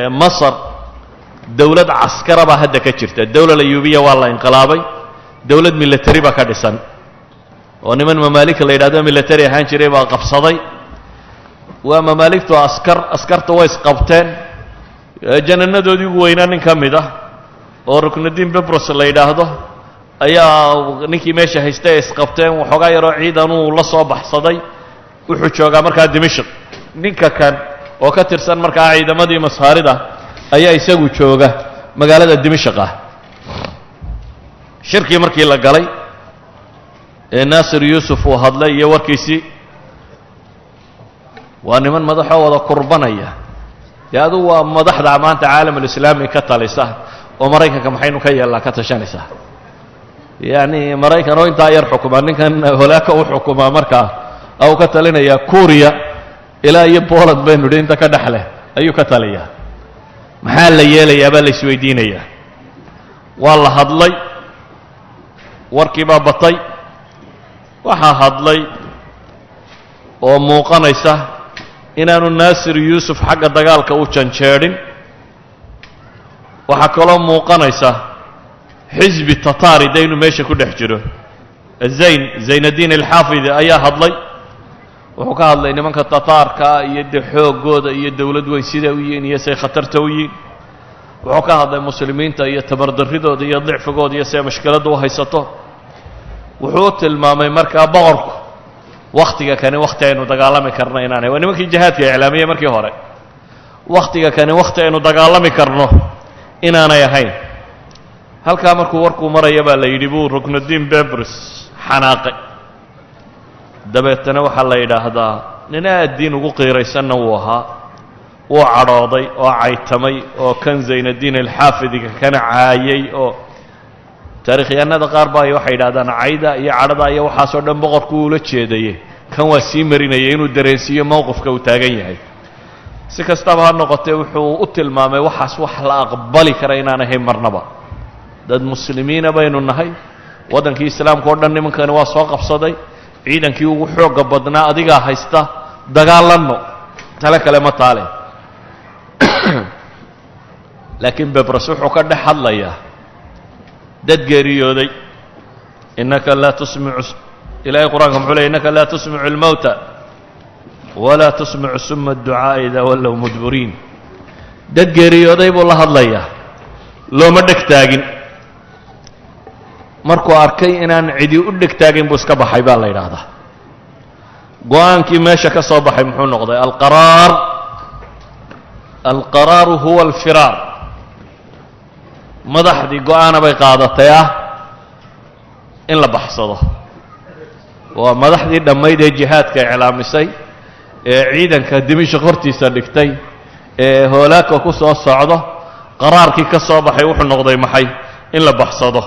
Masar Dowlad caskara baa hadda ka jirta. Dowla Ayuubiya waa la inqilaabay, dowlad military baa ka dhisan oo niman Mamaalika la yidhahdo military ahaan jiray baa qabsaday. Waa Mamaaligtu askar, askarta way isqabteen. Jananadoodii ugu weynaa nin ka mid ah oo Ruknudiin Bebros la yidhaahdo ayaa ninkii meesha haystay ay isqabteen. Waxoogaa yaroo ciidanuu la soo baxsaday, wuxuu joogaa markaa Dimashq. Ninka kan oo ka tirsan markaa ciidamadii Masaarida ayaa isagu jooga magaalada Dimashq ah. Shirkii markii la galay ee Naasir Yuusuf uu hadlay iyo warkiisii, waa niman madaxoo wada kurbanaya. Dee adugu waa madaxda maanta caalamulislaami ka talisa oo Maraykanka maxaynu ka yeelnaa ka tashanaysaa. Yacni Maraykan oo intaa yar xukumaa, ninkan Holaaka u xukumaa, markaa u ka talinayaa Kuuriya ilaa iyo Poland baynu idhi inta ka dhex leh ayuu ka taliyaa. Maxaa la yeelayaa baa la isweydiinayaa. Waa la hadlay, warkii baa batay. Waxaa hadlay oo muuqanaysa inaanu Naasir Yuusuf xagga dagaalka u janjeedhin. Waxaa kaloo muuqanaysa xisbi Tataari de inuu meesha ku dhex jiro. Zaynaddiin Alxaafidi ayaa hadlay. Wuxuu ka hadlay nimanka Tataarkaa iyo dee xooggooda iyo dowlad weyn siday u yihiin iyo say khatarta u yihiin. Wuxuu ka hadlay muslimiinta iyo tabardarridooda iyo dicfigooda iyo siay mashkiladda u haysato. Wuxuu tilmaamay markaa boqorku wakhtiga kani wakhti aynu dagaalami karno inaanay, waa nimankii jihaadka iclaamiyey markii hore, wakhtiga kani wakhti aynu dagaalami karno inaanay ahayn. Halkaa markuu warkuu maraya baa la yidhi buu Ruknuddiin Bebris xanaaqay. Dabeetana waxaa la yidhaahdaa nin aad diin ugu qiiraysanna wuu ahaa. Wuu cadhooday oo caytamay oo kan Zaynaddiin Alxaafidiga kana caayay, oo taarikhyahanada qaar baa waxay yidhahdaan cayda iyo cadhada iyo waxaasoo dhan boqorku uula jeedaye, kan waa sii marinayay inuu dareensiiyo mowqifka uu taagan yahay. Si kastaba ha noqotee, wuxuu u tilmaamay waxaas wax la aqbali kara inaan ahayn marnaba. Dad muslimiina baynu nahay, waddankii islaamka o dhan nimankani waa soo qabsaday, ciidankii ugu xoogga badnaa adigaa haysta, dagaalanno, tale kale ma taale. Laakiin Bebras wuxuu ka dhex hadlayaa dad geeriyooday. Innaka laa tusmicu, Ilahay Qur-aanka muxuu ley? Innaka laa tusmicu almowta walaa tusmicu suma adducaa'a idaa wallow mudburiin. Dad geeriyooday buu la hadlayaa, looma dheg taagin. Markuu arkay inaan cidi u dheg taagin buu iska baxay baa la yidhaahdaa. Go-aankii meesha ka soo baxay muxuu noqday? Alqaraar, alqaraaru huwa alfiraar. Madaxdii go-aana bay qaadatay ah in la baxsado. Waa madaxdii dhammayd ee jihaadka iclaamisay ee ciidanka Dimishq hortiisa dhigtay ee Hoolaaka ku soo socdo. Qaraarkii ka soo baxay wuxuu noqday maxay? In la baxsado.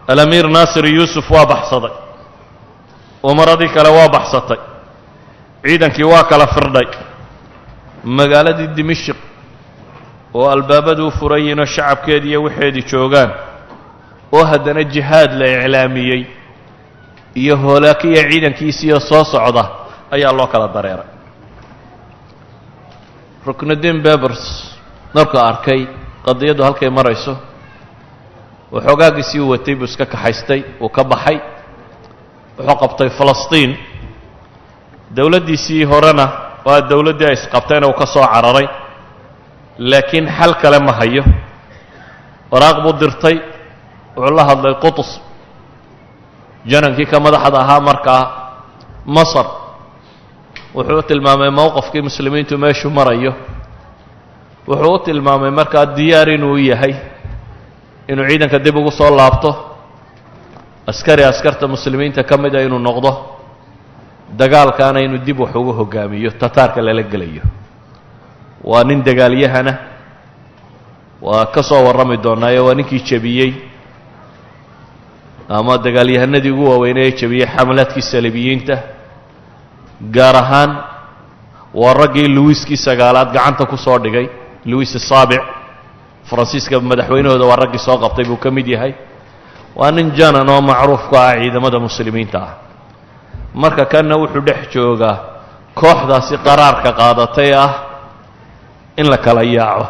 Alamiir Naasir Yuusuf waa baxsaday, umaradii kale waa baxsatay, ciidankii waa kala firdhay. Magaaladii Dimishq oo albaabadu u furan yihiin oo shacabkeedii iyo waxeedii joogaan, oo haddana jihaad la iclaamiyey iyo hoolaakiya ciidankiisiiyo soo socda ayaa loo kala dareeray. Ruknudiin Bebers markuu arkay qadiyaddu halkay marayso, waxoogaagiisii u watay buu iska kaxaystay, uu ka baxay, wuxuu qabtay Falastiin. Dowladdiisii horena waa dowladdii ay isqabtayna uu ka soo cararay, laakiin xal kale ma hayo. Waraaq buu dirtay, wuxuu la hadlay Qutus, janankii ka madaxda ahaa markaa Masar. Wuxuu u tilmaamay mowqafkii muslimiintu meeshuu marayo. Wuxuu u tilmaamay markaa diyaar inuu yahay inuu ciidanka dib ugu soo laabto, askari askarta muslimiinta ka mida inuu noqdo, dagaalkaana inuu dib wax ugu hogaamiyo Tataarka lala gelayo. Waa nin dagaalyahana, waa ka soo warrami doonaayo. Waa ninkii jebiyey ama dagaalyahanadii ugu waaweynay ee jebiyey xamalaadkii saliibiyiinta, gaar ahaan waa raggii Luwiskii sagaalaad gacanta ku soo dhigay. Luwis Saabic, Faransiiska madaxweynahooda, waa raggii soo qabtay buu ka mid yahay. Waa nin janan oo macruuf ku ah ciidamada muslimiinta ah. Marka kanna wuxuu dhex joogaa kooxdaasi qaraarka qaadatay ah in la kala yaaco.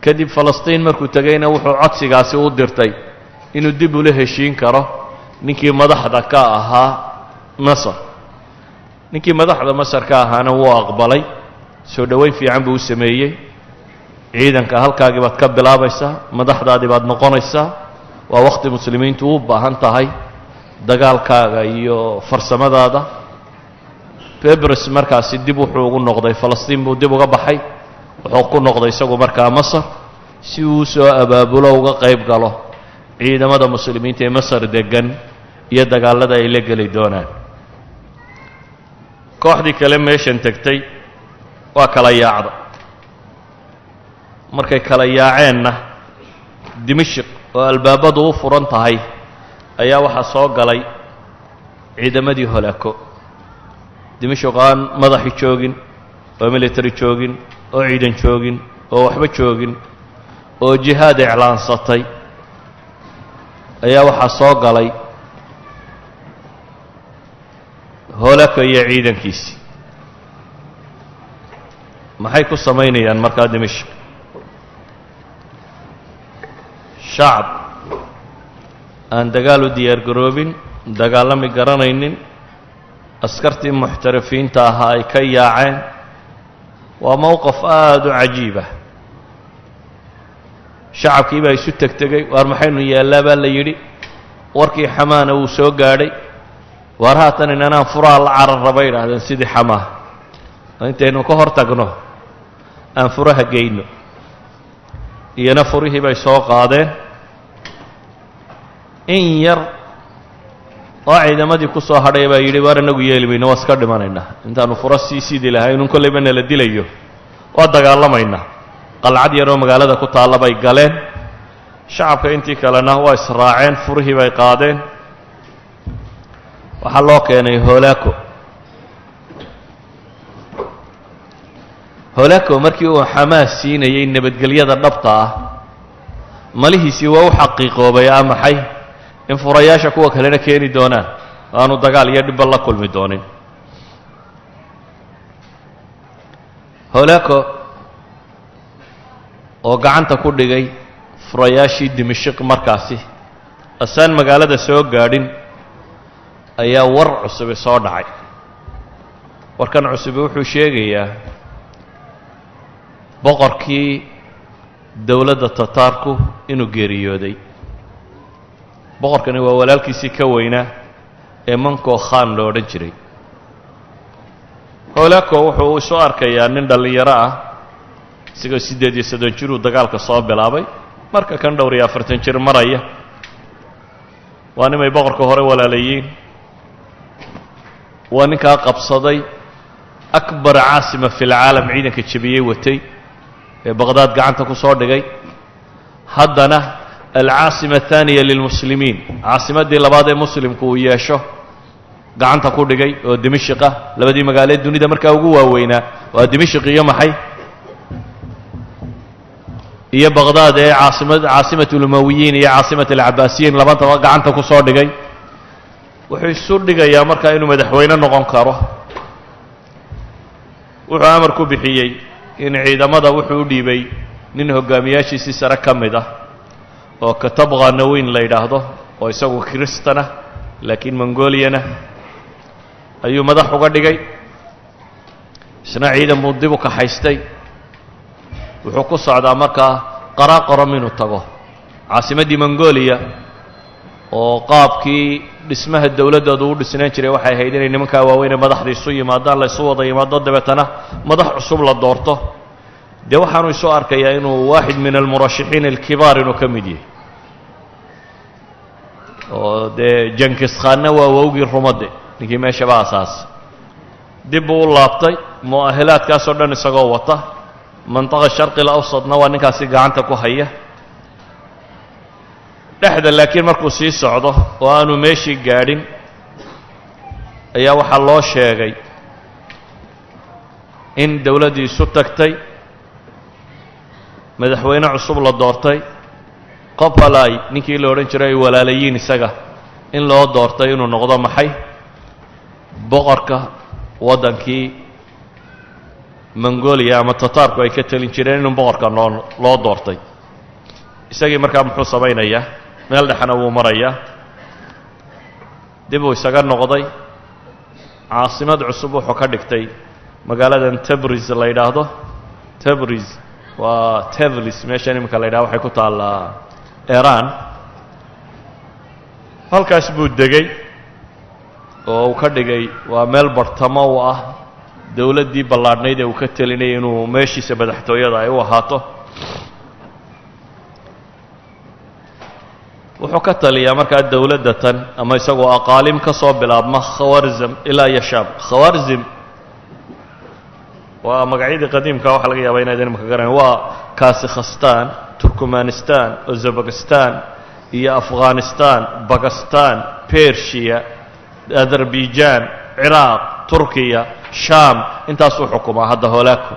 Kadib Falastiin markuu tegayna wuxuu codsigaasi u dirtay inuu dib ula heshiin karo ninkii madaxda ka ahaa Masar. Ninkii madaxda Masar ka ahaana wuu aqbalay, soo dhoweyn fiican buu u sameeyey. Ciidanka halkaagii baad ka bilaabaysaa, madaxdaadii baad noqonaysaa, waa wakhti muslimiintu u baahan tahay dagaalkaaga iyo farsamadaada. Bebres markaasi dib wuxuu ugu noqday Falastiin, buu dib uga baxay, wuxuu ku noqday isagu markaa Masar si uu soo abaabulo, uga qayb galo ciidamada muslimiinta ee Masar deggan iyo dagaalada ay la geli doonaan. Kooxdii kale meeshan tegtay waa kala yaacda. Markay kala yaaceenna, Dimashik oo albaabadu u furan tahay ayaa waxaa soo galay ciidamadii Holaako. Dimashik aan madaxi joogin oo military joogin oo ciidan joogin oo waxba joogin oo jihaad iclaansatay ayaa waxaa soo galay Holako iyo ciidankiisii. Maxay ku samaynayaan markaa Dimashik? Shacab aan dagaal u diyaar garoobin, dagaalami garanaynin, askartii muxtarifiinta ahaa ay ka yaaceen, waa mowqaf aada u cajiib ah. Shacabkii baa isu tegtegay, waar maxaynu yaallaa baa la yidhi. Warkii Xamaana wuu soo gaadhay. Waar haatan inanaan furaha la carar bay idhaahdeen, sidii Xamaa intaynu ka hor tagno aan furaha geyno. Iyana furihii bay soo qaadeen. In yar oo ciidamadii ku soo hadhay baa yidhi, waar inagu yeeli mayno, waa iska dhimanaynaa, intaanu furo sii sidi lahaynun kollayba nala dilayo, waa dagaalamaynaa. Qalcad yaroo magaalada ku taalla bay galeen. Shacabka intii kalena waa israaceen, furihii bay qaadeen. Waxaa loo keenay Holako. Holako markii uu Xamaas siinayey nabadgelyada dhabta ah, malihiisii waa u xaqiiqoobay. A maxay in furayaasha kuwa kalena keeni doonaan, aanu dagaal iyo dhibba la kulmi doonin. Holako oo gacanta ku dhigay furayaashii Dimashik markaasi asaan magaalada soo gaadhin ayaa war cusubi soo dhacay. Warkan cusubi wuxuu sheegayaa boqorkii dowladda Tataarku inuu geeriyooday. Boqorkani waa walaalkiisii ka weynaa ee Manko Khan lo odhan jiray. Holako wuxuu isu arkayaa nin dhallinyaro ah, isagoo 38 jiruu dagaalka soo bilaabay, marka kan dhowr iyo 40 jir maraya. Waa nimay boqorka hore walaalayiin, waa ninkaa qabsaday akbar caasima fi lcaalam, ciidanka jebiyey watay ee Baqdaad gacanta ku soo dhigay, haddana alcaasima athaaniya lilmuslimiin, caasimaddii labaad ee muslimku uu yeesho gacanta ku dhigay oo Dimashik ah. Labadii magaaleed dunida markaa ugu waaweynaa waa Dimashik iyo maxay iyo Baqdaad ee caasimad caasimat ulumawiyiin iyo caasimat alcabaasiyiin, labadaba gacanta ku soo dhigay. Wuxuu isu dhigayaa markaa inuu madaxweyne noqon karo. Wuxuu amar ku bixiyey in ciidamada wuxuu u dhiibay nin hogaamiyaashiisii sare ka mid ah oo Katabqa Naweyn la yidhaahdo, oo isagu kiristana laakiin Mongoliyana, ayuu madax uga dhigay. Isna ciidan buu dib u kaxaystay. Wuxuu ku socdaa markaa Qaraaqorom inuu tago, caasimaddii Mongoliya, oo qaabkii dhismaha dowladdooda u dhisnaan jiray waxay ahayd inay nimankaa waaweynee madaxda isu yimaadaan, la isu wada yimaado, dabeetana madax cusub la doorto. Dee waxaanu isu arkayaa inuu waaxid min almurashaxiin alkibaar inuu ka mid yahay, oo dee Jankis Khaanna waa wowgii rumade, ninkii meeshaba asaasay. Dib buu u laabtay mu'ahilaadkaasoo dhan isagoo wata. Mantaqa Sharqi alawsadna waa ninkaasi gacanta ku haya dhexda. Laakiin markuu sii socdo oo aanu meeshii gaadhin ayaa waxaa loo sheegay in dowladdii isu tagtay, madaxweyne cusub la doortay, Qopalai ninkii la odhan jiray ay walaalayiin isaga in loo doortay inuu noqdo maxay boqorka waddankii. Mongolia ama Tataarku ay ka telin jireen inuu boqorka noo loo doortay. Isagii markaa muxuu samaynayaa? Meel dhexna wuu marayaa, dib uu isaga noqday. Caasimad cusub wuxuu ka dhigtay magaaladan Tabriz la yidhaahdo. Tabriz waa Tevlis, meeshan iminka la yidhahdo, waxay ku taallaa Iran. Halkaas buu degay oo uu ka dhigay, waa meel bartamo u ah dowladdii ballaadhnayd ee uu ka telinayay, inuu meeshiisa madaxtooyada ay u ahaato. Wuxuu ka taliyaa markaa dowladda tan ama isagoo aqaalim ka soo bilaabma Khawarzam ilaa iyo Shaam. Khawarzim waa magacyadii qadiimka, waxa laga yaabaa inaydan imaka garanayn. Waa Kasikhastan, Turkmanistan, Uzbekistan iyo Afghanistan, Bakistan, Bershiya, Azerbaijan, Ciraaq, Turkiya, Shaam, intaasuu xukumaa hadda Holaako.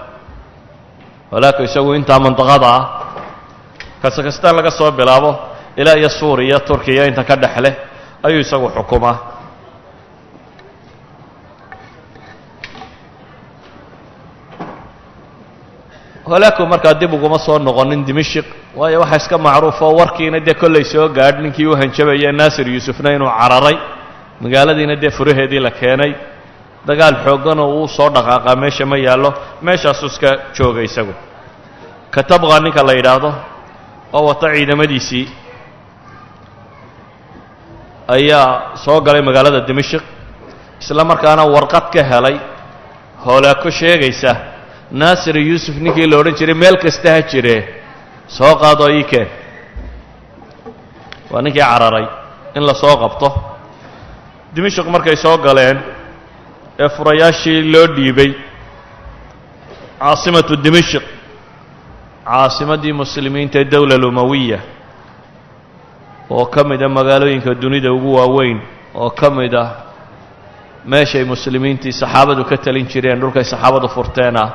Holaako isagu intaa mandaqada ah, Kazakhstan laga soo bilaabo ilaa iyo Suuriya, Turkiya inta ka dhex leh ayuu isagu xukumaa. Holaako markaa dib uguma soo noqonin Dimashik, waayo waxaa iska macruufo warkiina dee kollay soo gaadh ninkii u hanjabaya Naasir Yuusufna inuu cararay, magaaladiina dee furaheedii la keenay. Dagaal xoogganoo uu soo dhaqaaqaa meesha ma yaallo, meeshaasuu iska jooga isagu. Katabqa ninka la yidhaahdo oo wata ciidamadiisii ayaa soo galay magaalada Dimashik, isla markaana warqad ka helay Holaako sheegaysa Naasir Yuusuf ninkii la odhan jiray meel kasta ha jiree soo qaadoo ii keen. Waa ninkii cararay in la soo qabto. Dimashik markay soo galeen ee furayaashii loo dhiibay, caasimatu Dimashik, caasimaddii muslimiinta ee dowla lumawiya, oo ka mid a magaalooyinka dunida ugu waaweyn, oo ka mid ah meeshay muslimiintii saxaabadu ka talin jireen, dhulkay saxaabadu furteen ah,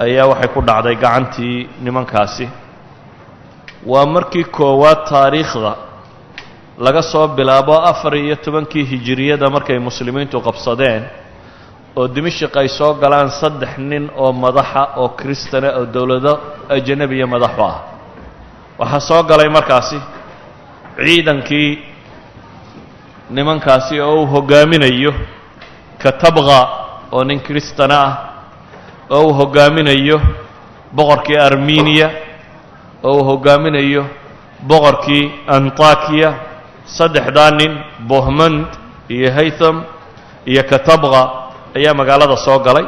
ayaa waxay ku dhacday gacantii nimankaasi. Waa markii koowaad taariikhda laga soo bilaabo 14-kii hijiriyada markay muslimiintu qabsadeen oo Dimashik ay soo galaan 3 nin oo madaxa oo kristana oo dowlado ajanabiya madaxu ah. Waxaa soo galay markaasi ciidankii nimankaasi oo uu hoggaaminayo Katabqa oo nin kristana ah, oo uu hoggaaminayo boqorkii Armeniya, oo uu hoggaaminayo boqorkii Antakiya. 3daa nin, Bohmand iyo Haytham iyo Katabqa, ayaa magaalada soo galay.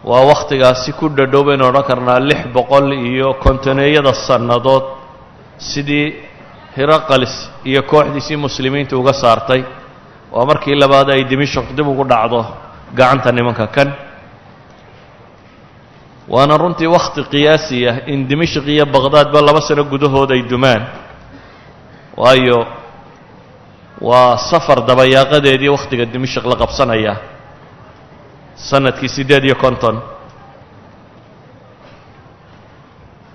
Waa wakhtigaasi ku dhadhow baynu odhan karnaa 650-eeyada sannadood sidii Hiraqalis iyo kooxdiisii muslimiinta uga saartay. Waa markii labaad ay Dimashik dib ugu dhacdo gacanta nimanka kan. Waana runtii wakhti qiyaasi ah in Dimashik iyo Baqhdaadba 2 sano gudahood ay dumaan, waayo waa safar dabayaaqadeedii wakhtiga Dimashik la qabsanaya sanadkii 58.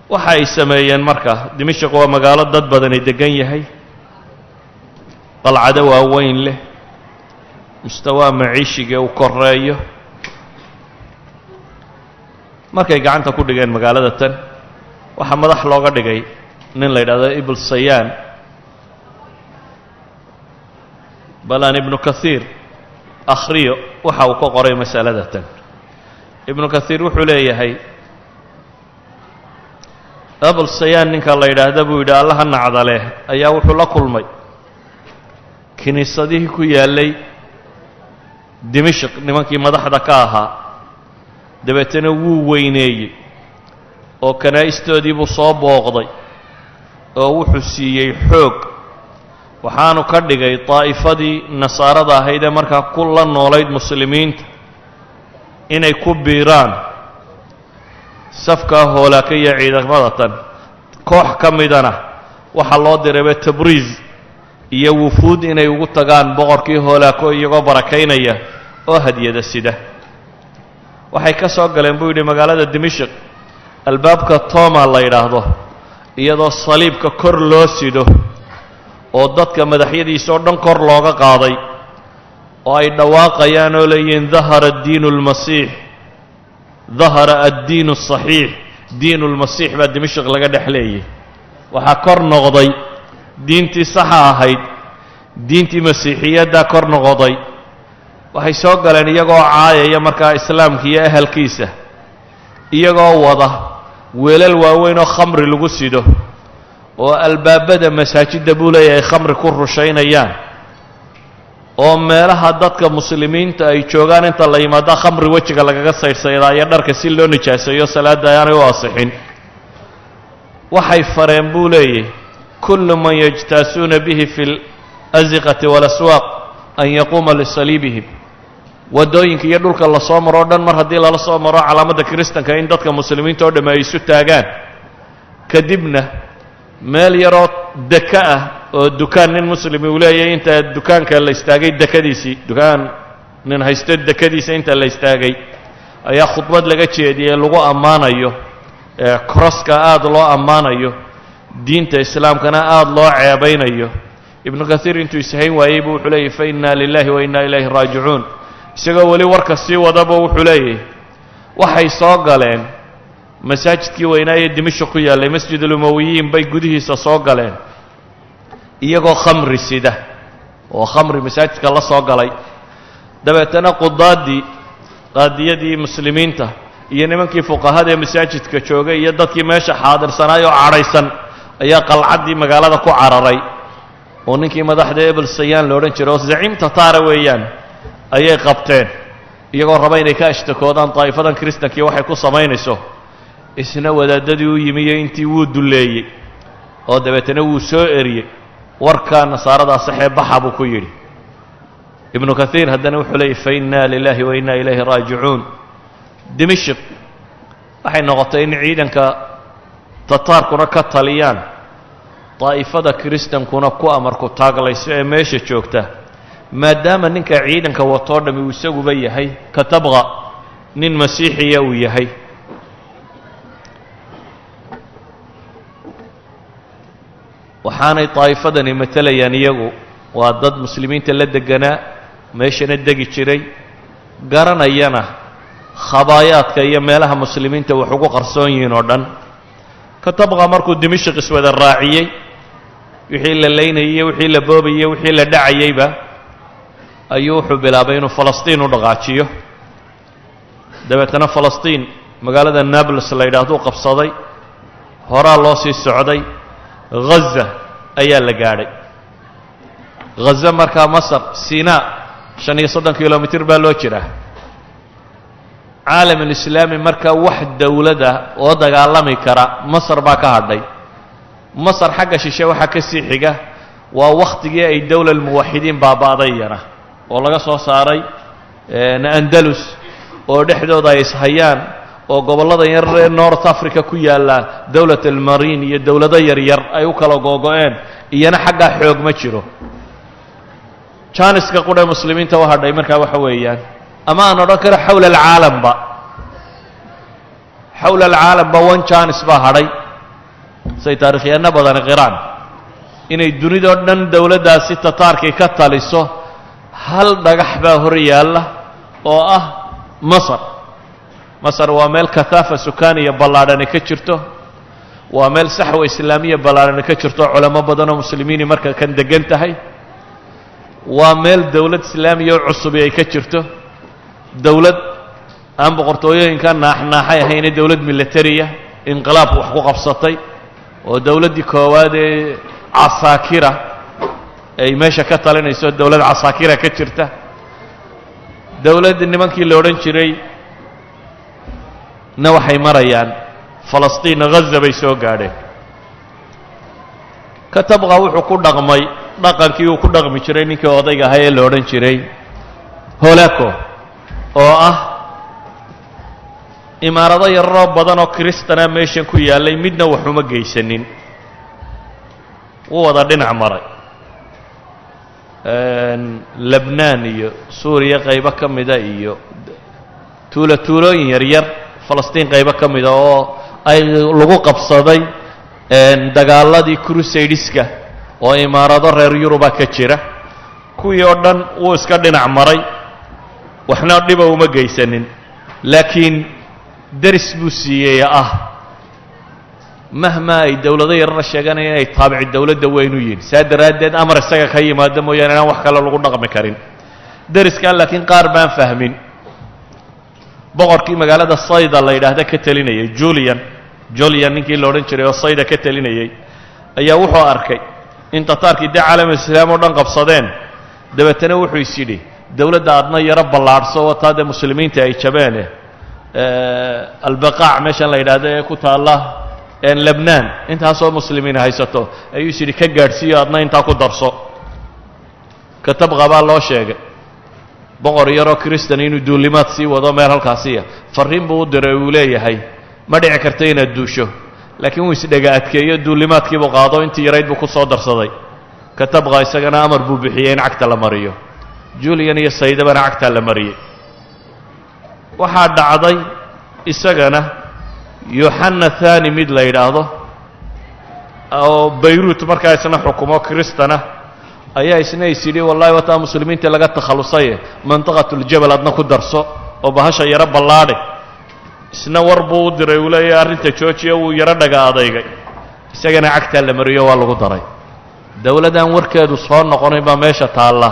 Waxa ay sameeyeen marka, Dimashik waa magaalo dad badani degan yahay, qalcado waaweyn leh, mustawaa maciishiga uu koreeyo. Markay gacanta ku dhigeen magaalada tan, waxaa madax looga dhigay nin la yidhahdo Ibn Sayaan. Bal aan Ibnu Kathiir akhriyo waxa uu ka qoray masalada tan. Ibnu Kathiir wuxuu leeyahay, Abul Sayaan ninka la yidhaahda buu yidhi, Allaha nacdaleh, ayaa wuxuu la kulmay kiniisadihii ku yaallay Dimashik nimankii madaxda ka ahaa. Dabeetana wuu weyneeyey oo kanaa'istoodii buu soo booqday oo wuxuu siiyey xoog, waxaanu ka dhigay daa'ifadii nasaarada ahayd ee markaa ku la noolayd muslimiinta inay ku biiraan safkaa Hoolaaka iyo ciidamada tan. Koox ka midana waxaa loo dirayba Tabriiz iyo wufuud inay ugu tagaan boqorkii Hoolaako iyagoo barakaynaya oo hadiyada sida. Waxay ka soo galeen buu yidhi magaalada Dimashik albaabka Toma la yidhaahdo, iyadoo saliibka kor loo sido oo dadka madaxyadiisa oo dhan kor looga qaaday. Oo ay dhawaaqayaan oo leeyihiin: "Dahara diinu lmasiix, dahara addiin asaxiix, diinu lmasiix" baa Dimashq laga dhex leeyay. Waxaa kor noqday diintii saxa ahayd, diintii masiixiyaddaa kor noqoday. Waxay soo galeen iyagoo caayaya markaa islaamka iyo ahalkiisa, iyagoo wada weelal waaweyn oo khamri lagu sido, oo albaabada masaajidda, buu leeyahay, khamri ku rushaynayaan, oo meelaha dadka muslimiinta ay joogaan inta la yimaada khamri wejiga lagaga saydhsaydaayo, dharka si loo nijaaseeyo, salaadda aanay u asixin. Waxay fareen, buu leeyahy, كل من يجتازون به في الأزقة والأسواق أن يقوم لصليبهم. Waddooyinka iyo dhulka lasoo maro o dhan, mar haddii lala soo maro calaamadda kiristanka, in dadka muslimiinta o dhamme ay isu taagaan. Kadibna meel yaroo deka ah oo dukaan nin muslimi uu leeyahay, inta dukaanka la istaagay dekadiisii, dukaan nin haysto dekadiisa inta la istaagay, ayaa khudbad laga jeediyey lagu ammaanayo crosska, aada loo ammaanayo, diinta islaamkana aada loo ceebaynayo. Ibnu Kaiir intuu ishayn waayey buu wuxuu leeyahy: "فإنا لله وإنا إليه راجعون." Isagoo weli warka sii wadaba wuxuu leeyahy: waxay soo galeen masaajidkii weynaa ee Dimashq ku yaallay, Masjid Alumawiyiin bay gudihiisa soo galeen iyagoo khamri sida, oo khamri masaajidka la soo galay. Dabeetana qudaaddii, qaadiyadii muslimiinta iyo nimankii fuqahada ee masaajidka joogay iyo dadkii meesha xaadirsanaay oo cadhaysan ayaa qalcaddii magaalada ku cararay, oo ninkii madaxda Ebel Sayaan la odhan jiray, oo zaciim Tataara weeyaan, ayay qabteen, iyagoo raba inay ka ashtakoodaan daa'ifadan kiristankii waxay ku samaynayso. Isna wadaadadii u yimi iyo intii wuu dulleeyey, oo dabeetana wuu soo eriyey. "Warkaa nasaaradaa saxee, baxa," buu ku yidhi. Ibnu Kaiir haddana wuxuu leeyay: "فإنا لله وإنا إليه راجعون." Dimashq waxay noqotay in ciidanka Tataarkuna ka taliyaan, daa'ifada kiristankuna ku amarku taaglayso ee meesha joogta, maadaama ninka ciidanka watoo dhammi uu isaguba yahay katabqa nin masiixiya uu yahay. Waxaanay daa'ifadani matelayaan iyagu waa dad muslimiinta la deganaa, meeshana degi jiray, garanayana khabaayaadka iyo meelaha muslimiinta wax ugu qarsoon yihiin oo dhan. Katabqa markuu Dimashq iswada raaciyey, wixii la laynayey, wixii la boobayey, wixii la dhacayeyba, ayuu wuxuu bilaabay inuu Falastiin u dhaqaajiyo. Dabeetana Falastiin magaalada Nables la yidhaahduu qabsaday. Horaa loo sii socday, Ghaza ayaa la gaadhay. Ghaza markaa Masar Sinaa 35 kilomitir baa loo jiraa. Caalamulislaami markaa wax dowlada oo dagaalami kara Masar baa ka hadhay. Masar xagga shishe waxaa ka sii xiga waa wakhtigii ay dowla almuwaxidiin baaba'day iyana, oo laga soo saaray Andalus, oo dhexdooda ay ishayaan, oo gobollada yar ee North Africa ku yaalla dowlat almarin iyo dowlado yaryar ay u kala googo'een. Iyana xaggaa xoog ma jiro. Jaaniska qudhe muslimiinta u hadhay markaa waxa weeyaan, ama aan odhan karo xawla alcaalamba, xawla alcaalamba one janis baa hadhay, say taarikhyaano badani qiraan, inay dunidoo dhan dowladdaasi Tataarkii ka taliso. Hal dhagax baa hor yaalla oo ah Masar. Masar waa meel كثافة سكانية ballaadhani ka jirto, waa meel saxwa islaamiya ballaadhani ka jirto, culamo badan oo muslimiini marka kan degan tahay, waa meel dowlad islaamiya oo cusubi ay ka jirto, dowlad aan boqortooyooyinka naaxnaaxay ahayne, dowlad militariya inqilaab wax ku qabsatay, oo dowladdii koowaad ee casaakira ay meesha ka talinayso, dowlad casaakira ka jirta. Dowladdii nimankii la odhan jiray na waxay marayaan Falastiin, Ghaza bay soo gaadheen. Katabqa wuxuu ku dhaqmay dhaqankii uu ku dhaqmi jiray ninkii odayga ahaa ee la odhan jiray Holako, oo ah imaarado yararoo badan oo kristana meeshan ku yaallay, midna waxuma geysanin, wuu wada dhinac maray. Lebnaan iyo Suuriya qaybo ka mida iyo tuulo tuulooyin yaryar, Falastiin qaybo ka mida oo ay lagu qabsaday dagaaladii crusadeska, oo imaarado reer Yuruba ka jira. Kuwaana wuu ka tegey. Kuwii oo dhan wuu iska dhinac maray, waxna dhiba uma geysanin, laakiin deris buu siiyey ah mahmaa ay dowlado yarara sheeganaya inay taabici dowladda weyn u yihin. Saa daraaddeed amar isaga ka yimaado mooyaane inaan wax kale lagu dhaqmi karin deriskaa. Laakiin qaar baan fahmin. Boqorkii magaalada Sayda la yidhaahda ka telinayay, Julian ninkii la odhan jiray oo Sayda ka telinayay, ayaa wuxuu arkay in Tataarkii dee caalamulislaam oo dhan qabsadeen. Dabeetana wuxuu is yidhi, dowladda adna yaro ballaadhso, wataa dee muslimiinta ay jabeene, Albaqaac meeshan la yidhaahdo ee ku taalla Lebnaan intaasoo muslimiin haysato ayuu is yidhi ka gaadhsiiyo, adna intaa ku darso. Katabqa baa loo sheegay boqor yaroo Kristan inuu duulimaad sii wado meel halkaasiya. Farriin buu u diray, uu leeyahay ma dhici karta inaad duusho, laakiin wuu isdhega adkeeyo, duulimaadkiibuu qaado, intii yarayd buu ku soo darsaday. Katabqa isagana amar buu bixiyey in cagta la mariyo. Julian iyo Saydabana cagtaa la mariyey. Waxaa dhacday isagana Yoxana Thani mid la yidhaahdo oo Bayruut markaa isna xukumo Kristana ayaa isna is yidhi, wallahi wataa muslimiintii laga takhallusaye, mantiqatuljabal adna ku darso oo bahasha yaro ballaadhe. Isna war buu u diray, uu leeyahay arrinta joojiya. Wuu yaro dhaga adaygay, isagana cagtaa la mariyo, waa lagu daray. Dowladdan warkeedu soo noqonay baa meesha taalla,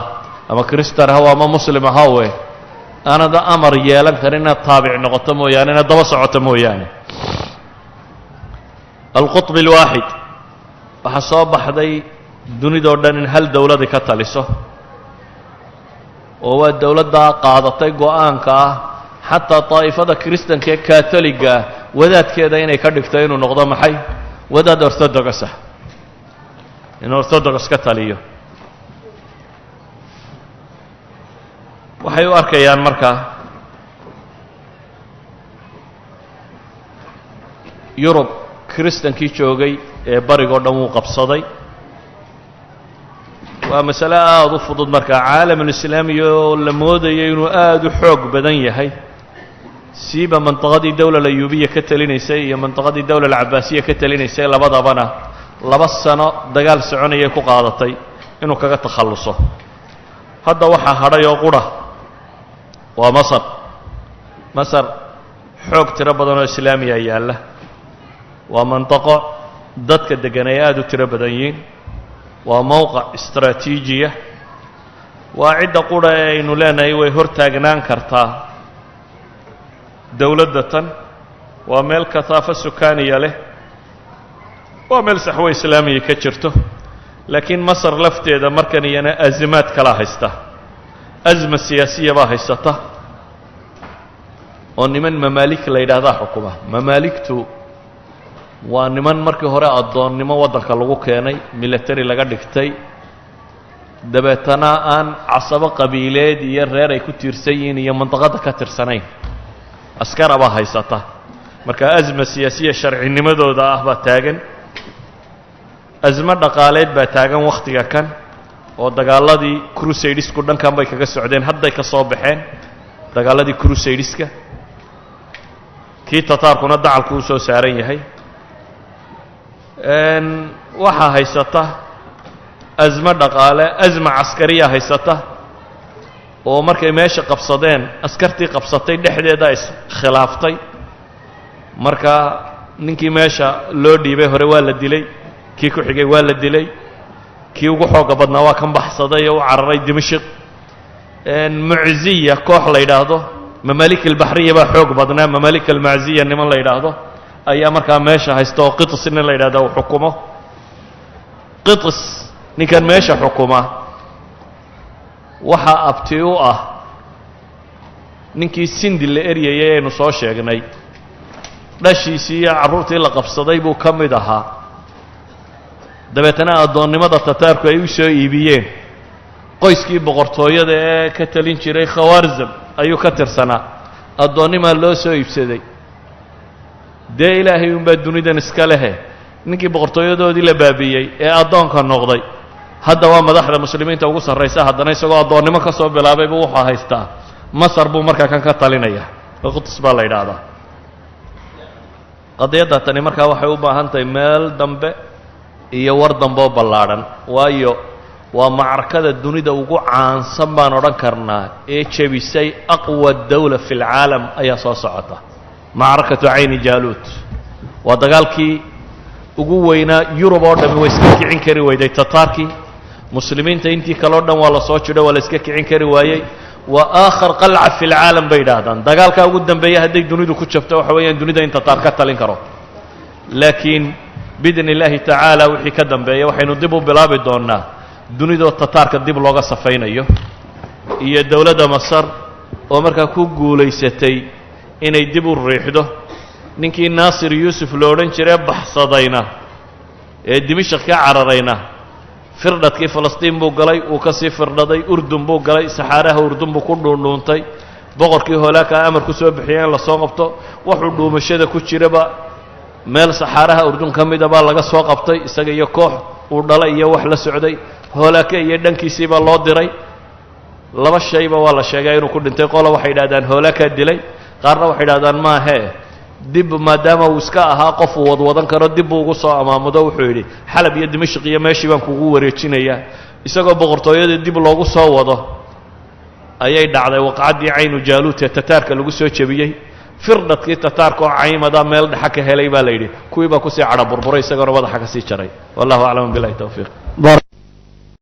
ama Kristan haw ama muslim ahawe, aanada amar yeelan karin inaad taabic noqoto mooyaane, inaad daba socoto mooyaane. Alqutb alwaaxid, waxaa soo baxday dunidoo dhan in hal dowladi ka taliso, oo waa dowladdaa qaadatay go-aanka ah xataa daa'ifada Kristanka ee Katoliga wadaadkeeda inay ka dhigto inuu noqdo maxay, wadaad Orthodox ah, in Orthodox ka taliyo. Waxay u arkayaan markaa Yurub Kristankii joogay ee barigoo dhan wuu qabsaday. Waa masale aada u fudud. Markaa caalamulislaami oo la moodayo inuu aada u xoog badan yahay, siiba mantiqadii dowla alayuubiya ka telinaysay iyo mantiqadii dowla alcabaasiya ka telinaysay, labadabana 2 sano dagaal soconayay ku qaadatay inuu kaga takhalluso. Hadda waxaa hadhay oo qura waa Masar. Masar xoog tiro badan oo islaamiya yaalla, waa mantiqo dadka deggan ay aada u tiro badan yihiin, waa mowqac istraatiijiya, waa cidda qura ee aynu leenahay way hor taagnaan kartaa dowladda tan. Waa meel kahaafo sukaaniya leh, waa meel saxwo islaamiya ka jirto. Laakiin Masar lafteeda markan iyana azimaad kalaa haysta, azma siyaasiya baa haysata, oo niman mamaalik la yidhaahdaa xukuma. Mamaaligtu waa niman markii hore addoonnimo waddanka lagu keenay, military laga dhigtay, dabeetana aan casabo qabiileed iyo reer ay ku tiirsan yihiin iyo mandaqadda ka tirsanayn, askara baa haysata. Marka azma siyaasiya sharcinimadooda ah baa taagan, azmo dhaqaaleed baa taagan wakhtiga kan, oo dagaaladii crusadesku dhankan bay kaga socdeen, hadday ka soo baxeen dagaaladii crusadeska, kii Tataarkuna dacalku u soo saaran yahay. Waxaa haysata azmo dhaqaale, azma caskariya haysata, oo markay meesha qabsadeen askartii qabsatay dhexdeeda iskhilaaftay. Marka ninkii meesha loo dhiibay hore waa la dilay, kii ku xigay waa la dilay, kii ugu xooga badnaa waa kan baxsaday oo u cararay Dimashik. Mucziya koox la yidhaahdo, mamaalik albaxriya baa xoog badnaa, mamaalik almacziya niman la yidhaahdo ayaa markaa meesha haysta, oo Qitis nin la yidhahdo uu xukumo. Qitis ninkan meesha xukuma waxaa abti u ah ninkii Sindi la eryayay aynu soo sheegnay, dhashiisii iyo carruurtii la qabsaday buu ka mid ahaa. Dabeetana addoonnimada Tataarku ay u soo iibiyeen qoyskii boqortooyada ee ka talin jiray Khawaarzam ayuu ka tirsanaa, addoonnimaa loo soo iibsaday. Dee Ilaahay unbaa dunidan iska lehe, ninkii boqortooyadoodii la baabiiyey ee addoonka noqday hadda waa madaxda muslimiinta ugu sarraysa. Haddana isagoo addoonnimo ka soo bilaabay buu wuxuu haystaa Masar, buu markaa kan ka talinaya, Quds baa la yidhaahdaa. Qadiyadda tani markaa waxay u baahan tahay meel dambe iyo war dambe oo ballaadhan, waayo Waa macrakada dunida ugu caansan baan odhan karnaa ee jebisay أقوى دولة في العالم ayaa soo socota. معركة Cayni Jaaluut waa dagaalkii ugu weynaa. Yurub oo dhami way iska kicin kari weyday Tataarkii. Muslimiinta intii kale o dhan waa la soo jidho, waa la iska kicin kari waayey. Waa آخر قلعة في العالم bay yidhaahdaan. Dagaalkaa ugu dambeeya hadday dunidu ku jabto, waxa weeyaan dunida in Tataar ka talin karo. Laakiin بإذن الله تعالى wixii ka dambeeya waxaynu dib u bilaabi doonnaa dunidoo Tataarka dib looga safaynayo iyo dowladda Masar oo markaa ku guulaysatay inay dib u riixdo ninkii Naasir Yuusuf lo odhan jiree baxsadayna ee Dimashaq ka cararayna. Firdhadkii Falastiin buu galay, uu ka sii firdhaday, Urdun buu galay, saxaaraha Urdun buu ku dhuundhuuntay. Boqorkii Hoolaaka amar ku soo bixiyay in lasoo qabto. Wuxuu dhuumashada ku jiraba meel saxaaraha Urdun ka mida baa laga soo qabtay, isaga iyo koox uu dhalay iyo wax la socday. Hoolaake iyo dhankiisii baa loo diray. Laba shayba waa la sheegaa inuu ku dhintay. Qola waxay yidhahdaan Hoolaakaa dilay, qaarna waxay yidhahdaan maahee, dib maadaama uu iska ahaa qof uu wadwadan karo, dib buu ugu soo amaamudo. Wuxuu yidhi, "Xalab iyo Dimashq iyo meeshii baan kugu wareejinayaa." Isagoo boqortooyadii dib loogu soo wado ayay dhacday waqcaddii Caynu Jaaluut ee Tataarka lagu soo jebiyey. Firdhadkii Tataarka oo caymada meel dhexa ka helay baa la yidhi. Kuwii baa kusii cadho burburay, isagoona madaxa ka sii jaray. والله أعلم، بالله التوفيق.